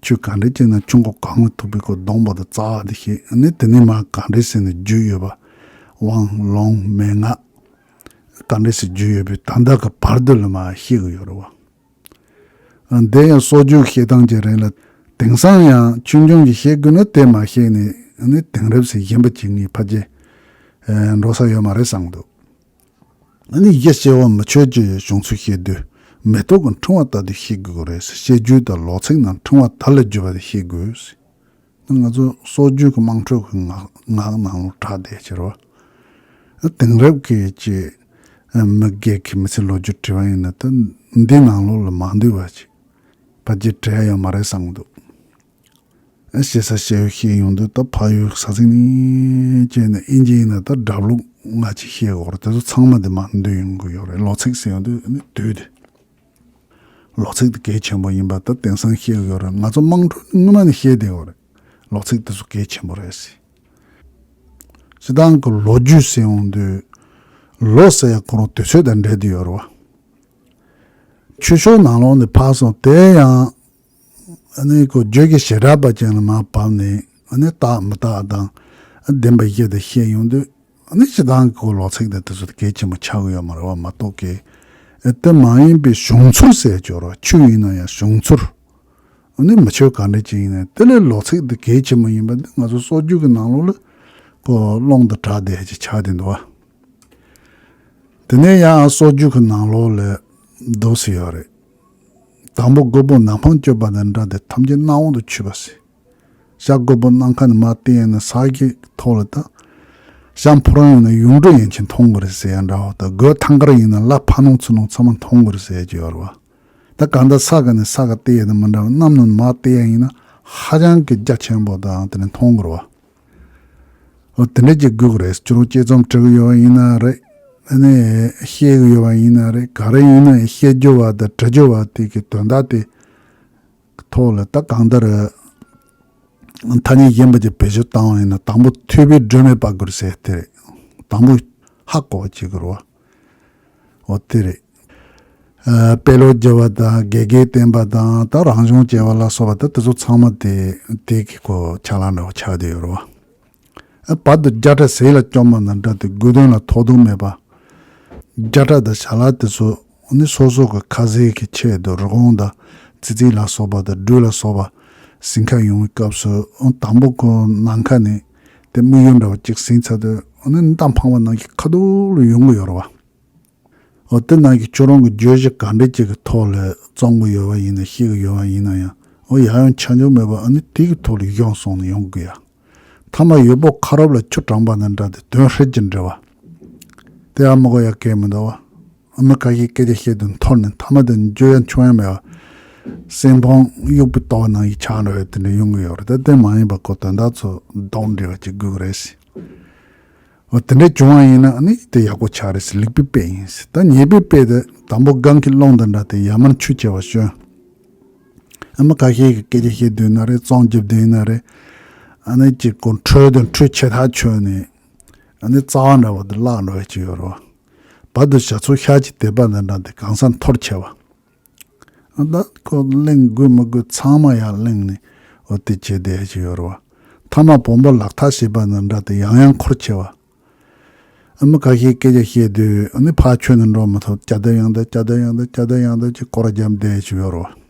ཆོས་ག་འདྲ་བྱས་ན་ཆོས་འཁོར་གང་ལ་ཐུག་པའི་སྐོར་སྡོང་པོ་དང་རྩ་བ་དེ་བཤད། ཨ་ནི་དེ་ནས་མར་ག་འདྲ་ཟེར་ནས་རྒྱུད་ཡོད་པ། དབང་ལུང་མན་ངག་ག་འདྲ་ཟེར་རྒྱུད་ཡོད་པའི་ད་ལྟ་གི་བར་དུ་ལ་མར་བཤད་གི་ཡོད་རེད་བ། ཨ་འདི་ཡང་སྲོལ་རྒྱུན་བཤད་སྟངས་ཀྱི་རིང་ལ་དེང་སང་ཡང་ཆོས་འབྱུང་གི་བཤད་དགོས་ན་དེ་མ་བཤད་ནས་ཨ་ནི་དེང་རབས་སུ་གཞན་པ་ཅིག་ངས་ཕལ་ཆེར་འགྲོ་ས་ཡོད་མ་རེད་བསམ་གི་འདུག་ཨ་ནི་གཞི་བྱེ་བ་མི་ཆོས་ཀྱི་བྱུང་ཚུལ་བཤད་དུས་མེ་ཏོག་གི་ཕྲེང་བ་ལྟར་དུ་བཤད་དགོས་ཀྱི་རེད་ཟེར། བཤད་རྒྱུད་དང་ལོ་ཚིགས་རྣམས་ཕྲེང་བ་དར་ལ་བརྒྱུས་པ་དེ་བཤད་དགོས་ཟེར། ང་ཚོ་སྲོལ་རྒྱུན་གྱི་དམངས་ཁྲོད་ཀྱི་ངག་ངག་ནང་ལ་གྲགས་བསྡད་ཕྱིར་བ། དེང་རབས་ཀྱི་ཅིག་མི་སྒེར་གྱི་མི་ཚེ་ལོ་རྒྱུས་བྲིས་པ་ཡིན་ན་ད་འདི་ནང་ལོགས་ལ་མ་འདུས་པ་ཅིག་ཕལ་ཆེར་བྲིས་ཡ་ཡོད་མ་རེད་བསམ་གྱི་འདུག་ཨ་ཞེ་ས་ཞེ་ཡོད་བཤད་ཡོང་དུས་ད་ཕ་ཡུལ་ས་ཚིགས་ནས་བྱས་ནས་ཨིན་ཇི་ཡིན་ན་ད་སྒྲ་ལུགས་ང་ཅིག་བཤད་དགོས་རེད། དེ་ཚོ་ཚང་མ་དེ་མར་འདུས་ཡོང་གི་ཡོད་རེད། ལོ་ཚིགས་ཟེར་ཡོང་དུས་ཨ་ནི་དུས་དེ་ལོ་ཚིགས་དེ་གལ་ཆེན་པོ་ཡིན་པ་ད་དེང་སང་བཤད་གི་ཡོད་རེད། ང་ཚོ་དམངས་ཁྲོད་ནས་སྔོན་མ་ནས་བཤད་བསྡད་ཡོད་རེད། ལོ་ཚིགས་དེ་ཚོ་གལ་ཆེན་པོ་རེད་ཟེར། སྤྱིར་བཏང་གི་ལོ་རྒྱུས་ཟེར་ཡོང་དུས་ལོ་ཟེར་ཡ་ཁོ་རང་དུས་ཚོད་དང་འབྲེལ་བསྡད་ཡོད་རེད་བ། ཆོས་ཕྱོགས་ནང་ལོགས་ནས་ཕར་སོང་དེ་ཡང་ཨ་ནི་ཁོ་བརྗོད་ཀྱི་བྱེ་བྲག་པ་ཅན་ལ་མར་བབས་ནས་ཨ་ནི་རྟགས་མི་རྟགས་དང་ཨ་བདེན་པ་བཞི་དེ་བཤད་ཡོང་དུས་ཨ་ནི་སྤྱིར་བཏང་གི་ཁོ་ལོ་ཚིགས་དེ་དེ་ཚོ་གལ་ཆེན་པོ་ཆགས་ཀྱི་ཡོད་མ་རེད་བ། མ་གཏོགས་ཀྱི་ཨ་དེ་མ་ཡིན་པའི་བྱུང་ཚུལ་ཟེར་ཡ་ཅིག་ཡོད་རེད་བ། ཆོས་ཡིན་ན་ཡང་བྱུང་ཚུལ་ཨ་ནི་མི་ཆོས་ག་འདྲ་ཅིག་ཡིན་ན་དེ་ལས་ལོ་ཚིགས་དེ་གལ་ཆེན་པོ་ཡིན་པ་འདི་ང་ཚོ་སྲོལ་རྒྱུན་གྱི་ནང་ལོགས་ལ་ཁོ་ཀློང་དུ་གྲགས་བསྡད་ཅིག་ཆགས་བསྡད་འདུག་བ། དེ་ནས་ཡང་སྲོལ་རྒྱུན་གྱི་ནང་ལོགས་ལ་འདུག་སེ་ཡོད་རེད། དང་པོ་མགོན་པོ་ནམ་འཕང་སྤྱོད་པ་དང་འདྲ་སྟེ་ཐམས་ཅད་སྣང་བ་དུ་ཆུད་པ་ཟེར། ཤར་མགོན་པོ་ནམ་མཁའ་ནས་མར་བལྟས་ཡོང་ན་ས་གཞི་ཐོག་ལ་དང་། ཤར་ཕོ་བྲང་ཡོང་ན་ཡུངས་འབྲུ་ཡན་ཆད་མཐོང་གི་རེད་ཟེར་ཡ་འདྲ་བོ་དང་། སྒོ་ཐང་དཀར་ཡིན་ན་ལ་ཕ་ནོང་ཚུ་ནོང་ཚང་མ་མཐོང་གི་རེད་ཟེར་གྱི་ཡོད་རེད་བ། ད་གང་ལྟར་ས་ག་ནས་ས་ག་བལྟས་ཡ་དང་མི་འདྲ་བ། གནམ་ནས་མར་བལྟས་ཡ་ཡིན་ན་ཧ་ཅང་གི་རྒྱ་ཆེན་པོ་དང་དེ་ནས་མཐོང་གི་རེད་བ། འོ་དེ་འདྲ་ཅིག་དགོས་ཀྱི་རེད། ཁྱོད་རང་དཔྱད་རྩོམ་འབྲི་གི་ཡོད་པ་ཡིན་ན་རེད། ཨ་ནི་བཤད་གི་ཡོད་པ་ཡིན་ན་རེད། ག་རེ་ཡིན་ན་ཡང་བཤད་རྒྱུ་བ་དང་འབྲི་རྒྱུ་བ་དེ་གི་དོན་དག་དེ་ཐོག་ལ་ད་གང་ལྟར་ཐ་སྙད་གཞན་པ་ཅིག་བེད་སྤྱོད་བཏང་བ་ཡིན་ན་དང་པོ་ཐོས་པའི་སྒྲོན་མེ་སྤར་དགོས་ཟེར་དེ་རེད། དང་པོ་ཧ་གོ་བ་བྱེད་དགོས་རེད་བ། འོ་དེ་རེད། ཨ་དཔེ་ཀློག་བགྱི་བ་དང་དགེ་རྒན་བསྟེན་པ་དང་ད་རང་སྦྱོང་བྱེད་པ་ལ་སོགས་པ་ད་དེ་ཚོ་ཚང་མ་དེ་དེ་གི་ཁོ་ཆ་ལག་འདྲ་བོ་ཆགས་བསྡད་ཡོད་རེད་བ། ཨ་བར་དུ་བརྒྱ་ཕྲག་ཟས་ལ་སྐྱོ་མ་དང་འདྲ་སྟེ་དགོས་དོན་ལ་ཐོགས་རྡུགས་མེད་པ། བརྒྱ་ཕྲག་དང་བྱ་ལ་དེ་ཚོ་ནི་སོ་སོ་གི་ཁ་ཟས་ཀྱི་ཆེད་དུ་རི་བོང་དང་ཙི་ཙི་ལ་སོགས་པ་དང་སྦྲུལ་ལ་སོགས་པ་ཟིན་ཁ་ཡོང་བའི་སྐབས་སུ་དང་པོ་ཁོ་ནམ་མཁའ་ནས་དེ་དམིགས་ཡུལ་འདྲ་བ་གཅིག་ཟིན་ཚར་དུས་ནི་གཏམ་འཕངས་པ་ནང་གི་ཁ་ཐུག་ལ་ཡོང་གི་ཡོད་རེད་བ། འོ་དེ་ནང་གི་ཁྱོད་རང་གི་བརྗོད་གཞི་ག་འདྲ་ཅིག་གི་ཐོག་ལ་རྩོམ་གི་ཡོད་པ་ཡིན་ན་བཤད་གི་ཡོད་པ་ཡིན་ན་ཡང་འོ་ཡང་ཡང་ཆ་འཇོག་མེད་པ་ཨ་ནི་དེ་གི་ཐོག་ལ་གཞུང་སོང་ནས་ཡོང་གི་ཡ། ཐ་མ་ཡུལ་པོ་ཁ་རོབ་ལ་ཆུ་དྲངས་པ་དང་འདྲ་སྟེ་དོན་ཧྲིལ་གྱིས་འབྲི་བ། དེ་ཨ་མ་གོ་ཡ་སྐད་མི་འདུག་བ། ཨ་མ་ཁ་ཤས་སྐད་ཆ་བཤད་དུས་འཐོར་ནས་མཐའ་མ་དེ་བརྗོད་ཡ་འཆོར་ཡ་མེད་པ། སེམས་ཕམ་གཡུག་པའི་ལྟོ་བ་ནང་གི་ཆགས་འགྲོ་བའི་དེ་འདྲ་ཡོང་གི་ཡོད་རེད། ད་དེ་མ་ཡིན་པ་ཁོ་དོན་དག་ཚོ་ལྡོག་འདྲེས་པ་ཅིག་དགོས་ཀྱི་རེད་ཟེར། འོ་དེ་འདྲ་བྱུང་བ་ཡིན་ན་ཨ་ནི་དེ་ཡག་པོ་ཆགས་རེད་ཟེར། ལེགས་པའི་དཔེ་ཡིན་ཟེར། ད་ཉེས་པའི་དཔེ་དེ་ དང་པོ་སྒང་གི་རླུང་དང་འདྲ་སྟེ་ཡར་མར་འཕྱུ་བྱས་པ་ཞོན། ཨ་མ་ཁ་ཤས་ཀྱིས་སྐད་ཆ་བཤད་དུས་ན་རེད། རྩོམ་རྒྱབ་དུས་ན་རེད། ཨ་ནི་ཅིག་གོ་འཕྲོས་དང་འཕྲོས་ཆད་ཐག་ཆོད་ནས། ཨ་ནི་རྩ་བ་འདྲ་བ་དེ་བརླག་འགྲོ་བའི་ཅིག་ཡོད་རེད་བ། བར་དུ་ཞག་ཚོ་ཤར་གྱི་དད་པ་འདི་འདྲ་དེ་གང་ས་འཐོར་ཆེ་བ། ཨ་ད་ཁོ་གླེང་དགོས་མི་དགོས་ཚང་མ་ཡར་གླེང་ནས་འོ་དེ་བྱས་བསྡད་ཅིག་ཡོད་རེད་བ། མཐའ་མ་བོན་པོ་ལག་ཐག་བྱས་པ་འདི་འདྲ་དེ་ཡང་ཡང་འཁོར་ཆེ་བ། ཨ་མ་ཁ་ཤས་སྐད་ཆ་བཤད་དུས་ཨ་ནི་ཕར་ཆོད་ནས་འགྲོ་མི་ཐུབ། ཅ་དེ་ཡང་དེ་ཅ་དེ་ཡང་དེ་ཅ་དེ་ཡང་དེ་ཅིག་སྐོར་རྒྱབ་བསྡད་ཅིག་ཡོད་རེད་བ།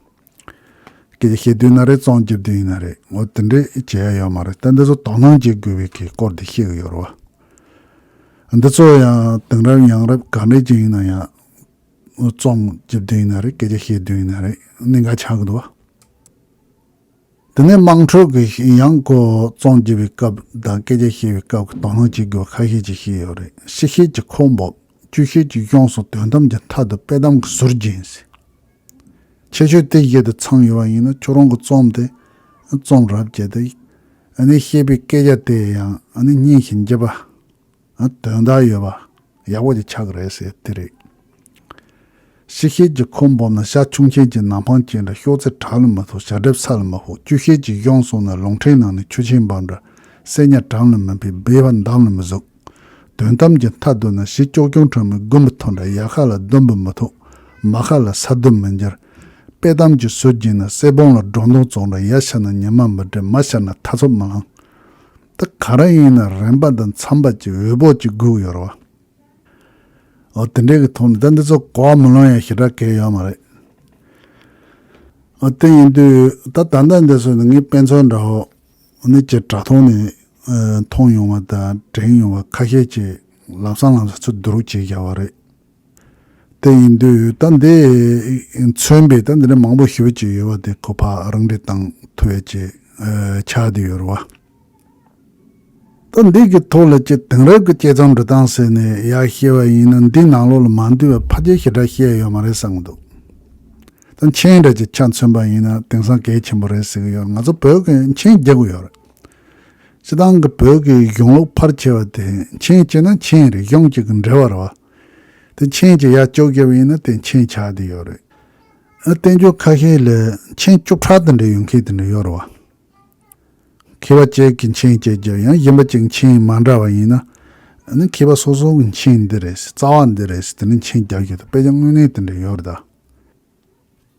སྐད་ཆ་བཤད་དུས་ན་རེད། རྩོམ་རྒྱབ་དུས་ཡིན་ན་རེད། འོ་དེ་འདྲས་བྱེད་ཡ་ཡོད་མ་རེད། ད་འདི་ཚོ་དོ་སྣང་བྱེད་དགོས་པའི་གི་སྐོར་དེ་བཤད་གི་ཡོད་རེད་བ། འདི་ཚོ་ཡང་དེང་རབས་ཡང་རབས་ག་འདྲས་ཅིག་ཡིན་ན་ཡང་རྩོམ་རྒྱབ་དུས་ཡིན་ན་རེད། སྐད་ཆ་བཤད་དུས་ཡིན་ན་རེད། གནད་འགག་ཆགས་གི་འདུག་བ། དེ་ནས་དམངས་ཁྲོད་ཀྱི་ཡང་ཁོ་རྩོམ་རྒྱབ་པའི་སྐབས་དང་སྐད་ཆ་བཤད་པའི་སྐབས་ཀྱི་དོ་སྣང་བྱེད་དགོས་པ་ཁ་ཤས་ཅིག་བཤད་ཡོད་རེད། ཕྱི་ཤེལ་གྱི་ཁོག་འབོབ། ཆུ་ཤེལ་གྱི་གཞོང་སོགས་དོན་དམ་གྱི་མཐའ་དུ་དཔེ་གཏམ་གྱི་ཟུར་འབྱིན་ཟེར། ཁྱད་ཆོས་དེ་བཞིན་དུ་ཚང་ཡོད་པ་ཡིན་ན་ཁྱོད་རང་གི་རྩོམ་དེ་རྩོམ་རབ་བྱས་ཏེ། ཨ་ནི་བཤད་པའི་སྐད་ཆ་དེ་ཡང་ཨ་ནི་སྙན་ཞིང་འཇེབས་པ། ཨ་དོན་དག་ཡོད་པ་ཡག་པོ་ཅིག་ཆགས་ཀྱི་རེད་ཟེར་དེ་རེད། ཕྱི་ཤེལ་གྱི་ཁོག་འབོབ་ན་ཤ་ཆུང་ཆེན་གྱི་ནམ་འཕང་ཅན་འདྲ། ཤོག་རྩེ་བྲག་ལ་མི་ཐུག། ཞྭ་སྒྲིབ་ས་ལ་མི་ཕོག། ཆུ་ཤེལ་གྱི་གཞོང་སོགས་ན། ལུང་ཕྲན་ནང་ནས་ཆུ་ཆེན་འབབ་འདྲ། གསེར་ཉ་གྲམ་ལ་མི་ཕེབས། སྦལ་པ་འདམ་ལ་མི་ཟུག། དོན་དམ་གྱི་མཐའ་བསྡུ་ན། གཞི་ལྕོག་གྱོང་ཕྲ་མོའི་དགུན་པ་ཐོག་འདྲ། ཡལ་ག་ལ་སྡོམ་པ་མི་ཐོགས། མ་ཁ་ལ་ས་སྡོམ་མི་འབྱར། དཔེ་གཏམ་གྱི་ཟུར་བརྒྱུད་ན། གསེར་བོང་ལ་སྒྲོ་མདོང་བཙོང་འདྲ། ཡར་ཤར་ན་ཉི་མ་མི་སྲིད། མར་ཤར་ན་ཐ་ཚོབ་མི་ལང་། ད་ག་རེ་ཡིན་ན་རིམ་པ་དང་འཚམ་པ་ཅིག་འོས་པོ་ཅིག་དགོས་ཡོད་རེད་བ། འོ་དེ་འདྲའི་གི་ཐོག་ནས་ད་འདི་ཚོ་གོ་བ་མི་ལོན་ཡ་ཞེ་དྲག་གལ་ཡོད་མ་རེད། འོ་དེ་ཡིན་དུས་ད་ད་ལྟ་འདི་ཚོ་ནི་ངའི་དཔེ་མཚོན་འདྲ་བོ་ནི་ཅིག་དྲ་ཐོག་ནས་ཨ་མཐོང་ཡོང་བ་དང་དྲན་ཡོང་བ་ཁ་ཤས་ཅིག་ལམ་སང་ལམ་སང་ཚུར་བསྡུ་རུབ་བྱས་བཞག་པ་རེད། དེ་ཡིན་དུས་ད་འདི་མཚོན་པའི་ད་འདི་འདྲ་མང་པོ་ཞེ་པོ་ཅིག་ཡོད་པ་དེ་ཁོ་ཕར་རང་འགྲེལ་བཏང་ཐུབ་ཡ་ཅིག་ཨ་ཆགས་བསྡད་ཡོད་རེད་བ། ད་འདི་གི་ཐོག་ལ་ཅིག་དེང་རབས་ཀྱི་དཔྱད་རྩོམ་འབྲི་སྟངས་ཟེར་ནས་ཡར་བཤད་པ་ཡིན་ན་འདི་ནང་ལོགས་ལ་མ་འདུས་པའི་ཕལ་ཆེར་ཞེ་དྲག་བཤད་ཡོད་མ་རེད་བསམ་གྱི་འདུག་ད་མཆན་འདྲ་ཅིག་ཆ་མཚོན་པ་ཡིན་ན་དེང་སང་གལ་ཆེན་པོ་རེད་ཟེར་གྱི་ཡོད། ང་ཚོ་བོད་ཀྱི་མཆན་རྒྱག་གི་ཡོད་རེད། སྤྱིར་བཏང་གི་བོད་ཀྱི་གཞུང་ལུགས་ཕལ་ཆེ་བ་དེ་མཆན་བྱས་ན་མཆན་རེད། གཞུང་གཅིག་གི་འབྲེལ་བ་རེད་བ། དེ་མཆན་གྱི་ཡར་ཅོག་བརྒྱབ་པ་ཡིན་ན་དེ་མཆན་ཆགས་བསྡད་ཡོད་རེད། ཨ་བསྟན་བཅོས་ཁ་ཤས་ལ་མཆན་བཅུ་ཕྲག་དེ་འདྲ་ཡོད་མཁན་དེ་འདྲ་ཡོད་རེད་བ། མཁས་པ་གཅིག་གིས་མཆན་གཅིག་བརྒྱབ་ཡང་གཞན་པ་གཅིག་མཆན་མ་འདྲ་བ་ཡིན་ན། ཨ་ནི་མཁས་པ་སོ་སོ་གི་མཆན་འདི་རེད་ཟེར། རྩ་བ་འདི་རེད་ཟེར། དེ་ནས་མཆན་རྒྱག་རྒྱུ་དང་དཔེ་ཆ་དངོས་གནས་དེ་འདྲ་ཡོད་རེད་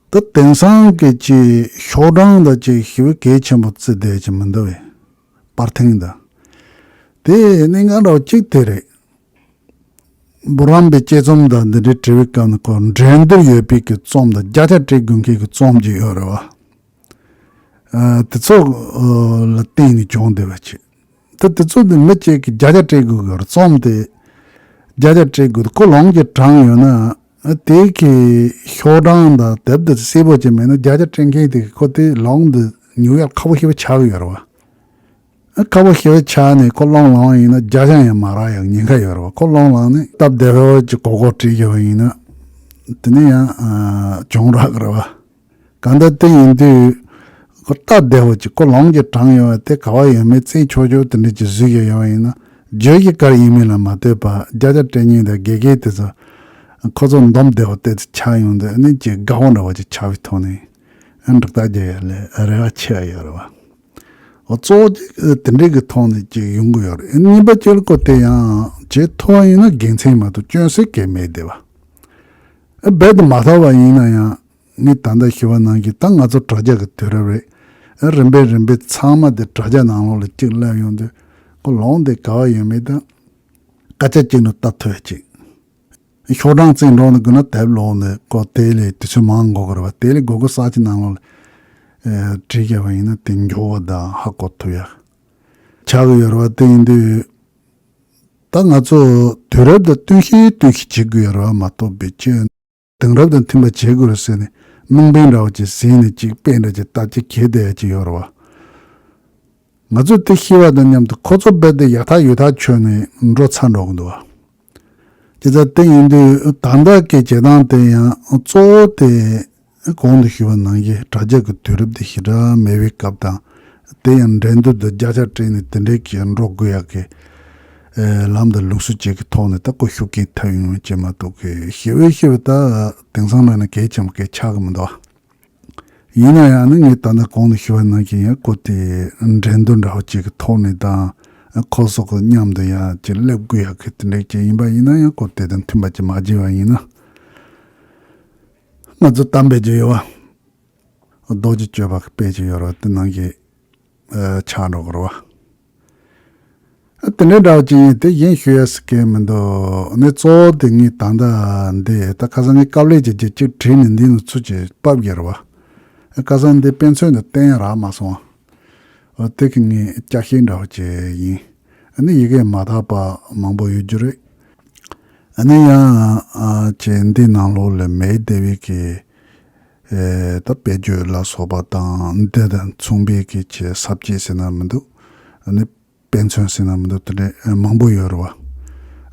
ད། ད་དེང་སང་གི་ཅིག་ཤོག་གྲངས་དང་ཅིག་ཞེ་པོ་གལ་ཆེན་པོ་བརྩི་བསྡད་ཀྱི་མི་འདུག་བས། པར་ཐེངས་དང་། དེ་གནད་འགག་འདྲ་བོ་གཅིག་དེ་རེད། འབུམ་རམས་པའི་དཔྱད་རྩོམ་དང་འདི་འདྲའི་འབྲེལ་བའི་སྐབས་ནས་ཁོ་འགྲན་བསྡུར་ཡོད་པའི་གི་རྩོམ་དང་བརྒྱ་ཆ་སྤྲད་དགོས་མཁན་གྱི་རྩོམ་ཅིག་ཡོད་རེད་བ། ཨ་དེ་ཚོ་ཨ་ལ་བརྟེན་ནས་བྱུང་བསྡད་པ་ཅིག་ད་དེ་ཚོ་ནི་མི་གཅིག་གིས་བརྒྱ་ཆ་སྤྲད་དགོས་ཀྱི་རེད། རྩོམ་དེ་བརྒྱ་ཆ་སྤྲད་དགོས། ཁོ་ལོང་གིས་དྲངས་ཡོད་ན་ཨ་དེ་གི་ཤོག་གྲངས་དང་དེབ་དེ་གསལ་པོ་ཅིག་མེད་ན་བརྒྱ་ཆ་སྤྲད་མཁན་དེ་གིས་ཁོ་དེ་ལོང་དེ་ཉོ་ཡག་ཁག་པོ་ཞེ་པོ་ཆགས་ཀྱི་ཡོད་རེད་བ། ཨ་ཁག་པོ་ཞེ་པོ་ཆགས་ནས་ཁོ་ལོང་ལོང་ཡིན་ན་བརྒྱ་ཆ་ཡང་མ་རག་ཡག་ཉེན་ཁ་ཡོད་རེད་བ། ཁོ་ལོང་ལོང་ནས་སྟབས་བདེ་པོ་ཅིག་གོ་གོ་བྲིས་བཞག་པ་ཡིན་ན་དེ་ནས་ཡང་ཨ་གྱོང་རག་གི་རེད་བ། གང་ལྟར་དེ་ཡིན་དུས་ཁོ་སྟབས་བདེ་པོ་ཅིག་ཁོ་ལོང་གིས་དྲངས་ཡོད་པ་དེ་ག་བ་ཡོད་མེད་རྩད་ཆོད་ཆོད་དེ་འདྲ་ཅིག་བཟོས་ཡོད་ཡོད་པ་ཡིན་ན་བརྗོད་གཞི་ག་རེ་ཡིན་མིན་ལ་མ་ལྟོས་པར་བརྒྱ་ཆ་སྤྲད་མཁན་དང་དགེ་རྒན་དེ་ཚོ་ཁོ་ཚོ་འདོམས་བདེ་པོ་དེ་ཚོ་ཆགས་ཡོང་དུས་ཨ་ནི་ཅིག་དགའ་པོ་འདྲ་བོ་ཅིག་ཆགས་པའི་ཐོག་ནས་ཨ་འདྲ་ལྟ་རྒྱུ་ཡ་ལས་རེ་བ་ཆེ་བ་ཡོད་རེད་བ། འོ་གཙོ་བོ་ཅིག་དེ་འདྲའི་གི་ཐོག་ནས་ཅིག་ཡོང་གི་ཡོད་རེད། གཉིས་པ་ཅིག་ལ་ཁོ་དེ་ཡང་བྱེད་ཐུབ་པ་ཡིན་ན་དགེ་མཚན་མ་གཏོགས་སྐྱོན་ཟེར་གང་ཡང་མེད་བསྡད་པ། ཨ་རྦད་དེ་མ་ཐོབ་པ་ཡིན་ན་ཡང་ངས་ད་ལྟ་ཞུ་བ་ནང་བཞིན་ད་ང་ཚོ་དྲ་རྒྱ་གི་དུས་རབས་རེད། ཨ་རིམ་པས་རིམ་པས་ཚང་མ་དེ་དྲ་རྒྱ་ནང་ལོགས་ལ་གཅིག་སླེབས་ཡོང་དུས་ཁོ་ལོང་དེ་ག་བ་ཡོད་མེད་དང་སྐད་ཆ་གཅིག་ནས་ལྟ་ཐུབ་ཡ་གཅིག་ཤོག་གྲངས་བཙལ་འགྲོ་ན་དགོས་ན་དེབ་ཀློག་ནས་ཁོ་དེ་ལས་དུས་ཚོད་མང་འགོར་གི་རེད་བ། དེ་ལས་སྒོར་སྒོར་ས་གཅིག་ནང་ལོགས་ལ་ཨེ་བྲིས་བཞག་པ་ཡིན་ན་དེ་མགྱོགས་པ་དང་ཧ་གོ་ཐུབ་ཡ་ཆགས་ཀྱི་ཡོད་རེད་བ། དེ་ཡིན་དུས་ད་ང་ཚོ་དུས་རབས་དང་བསྟུན་ཤིང་བསྟུན་ཤིང་བྱེད་དགོས་ཡ་རེད་བ་མ་གཏོགས་བེད་སྤྱོད་དེང་རབས་དང་མཐུན་པ་བྱེད་དགོས་རེད་ཟེར་ནས་དམིགས་འབེན་འདྲ་བོ་ཅིག་ཟིན་ནས་ཅིག་དཔེ་འདྲ་ཅིག་ལྟ་ཅིག་གྱེས་བསྡད་ཡ་ཅིག་ཡོད་རེད་བ། ང་ཚོས་དེ་ཤེས་པ་དང་མཉམ་དུ་ཁོ་ཚོ་རྦད་དེ་ཡག་ཐག་ཡོད་ཐག་ཆོད་ནས་འགྲོ་ཚར་འགྲོ་གི་འདུག་བ། དེ་ལྟར་དེ་ཡིན་དུས་ད་ལྟ་གི་བྱེད་སྟངས་དེ་ཡང་གཙོ་བོ་དེ་གོང་དུ་ཞུས་པ་ནང་བཞིན་དྲ་རྒྱ་གི་དུས་རབས་དེ་ཞེ་དྲག་མེད་པའི་སྐབས་དང་། དེ་ཡང་འགྲན་བསྡུར་དང་རྒྱ་ཆ་སྤྲད་ནས་དེ་འདྲའི་གི་འགྲོ་དགོས་ཡག་གི་ ཨེ་ལམ་དང་ལུགས་སྲོལ་བཅས་ཀྱི་ཐོག་ནས་ད་ཁོ་ཤུགས་རྐྱེན་ཐེབས་ཡོང་ཅེས་མ་གཏོགས་ཀྱི་ཞི་བའི་ཞི་བ་ད་དེང་སང་མེད་ན་གལ་ཆེན་པོ་གལ་ཆགས་ཀྱི་མི་འདུག་ཡིན་ན་ཡང་ནི་ངས་ད་ལྟ་གོང་དུ་ཞུ་བ་ནང་བཞིན་ཡང་ཁོ་དེ་འགྲན་བསྡུར་འདྲ་བོ་ཅིག་གི་ཐོག་ནས་དང་ཁོ་སོགས་ཀྱི་མཉམ་དུ་ཡང་ཅིག་སླེབས་དགོས་ཡག་གི་དེ་འདྲ་ཅིག་ཡིན་པ་ཡིན་ན་ཡང་ཁོ་དེ་དང་མཐུན་པ་ཅིག་མ་བྱས་པ་ཡིན་ན། ང་ཚོ་གཏམ་དཔེ་ཅིག་ཡོད་བ། རྡོ་རྗེ་གཅོད་པ་གི་དཔེ་ཅིག་ཡོད་རེད་བ། དེ་ནང་གི་ཨ་ཆགས་འགྲོ་གི་རེད་བ། དེ་འདྲའི་འདྲ་བ་ཅིག་ཡིན་དེ་གཞན་ཞུ་ཡ་ཟེར་མཁན་མི་འདུག་ནི་གཙོ་བོ་དེ་ངས་ད་ལྟ་འདི་ད་ཁ་སང་ངས་དཀའ་ལས་ཅིག་ཅིག་ཅིག་བྲིས་ནས་འདི་ནས་ཚུར་ཅིག་ཕབ་རྒྱུ་རེད་བ། ཁ་སང་འདི་དཔེ་མཚོན་དུ་བསྟན་ཡ་རག་མ་སོང་བ། དེ་གི་ངས་བསྐྱར་བཤད་འདྲ་བ་ཅིག་ཡིན། ཨ་ནི་ཡི་གེ་མ་དག་པ་མང་པོ་ཡོད་རྒྱུ་རེད། ཨ་ནི་ཡང་ཨ་ཅེ་འདི་ནང་ལོགས་ལ་མེ་དེ་བའི་གི་ཨེ་ད་དཔེ་བརྗོད་ལ་སོགས་པ་དང་འདི་དང་མཚུངས་པའི་གི་ཅེ་ས་བཅད་ཟེར་ན་མི་འདུག་ཨ་ནི་དཔེ་མཚོན་ཟེར་ན་མི་འདུག་དེ་འདྲ་མང་པོ་ཡོད་རེད་བ།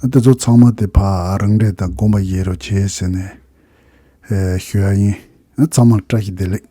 ཨ་དེ་ཚོ་ཚང་མ་དེ་ཕ་རང་འགྲེལ་དང་དགོངས་པ་ཡེ་རོགས་བྱེད་ཟེར་ནས་ཨེ་ཞུ་ཡ་ཡིན། ཨ་ཚང་མར་བཀྲ་ཤིས་བདེ་ལེགས།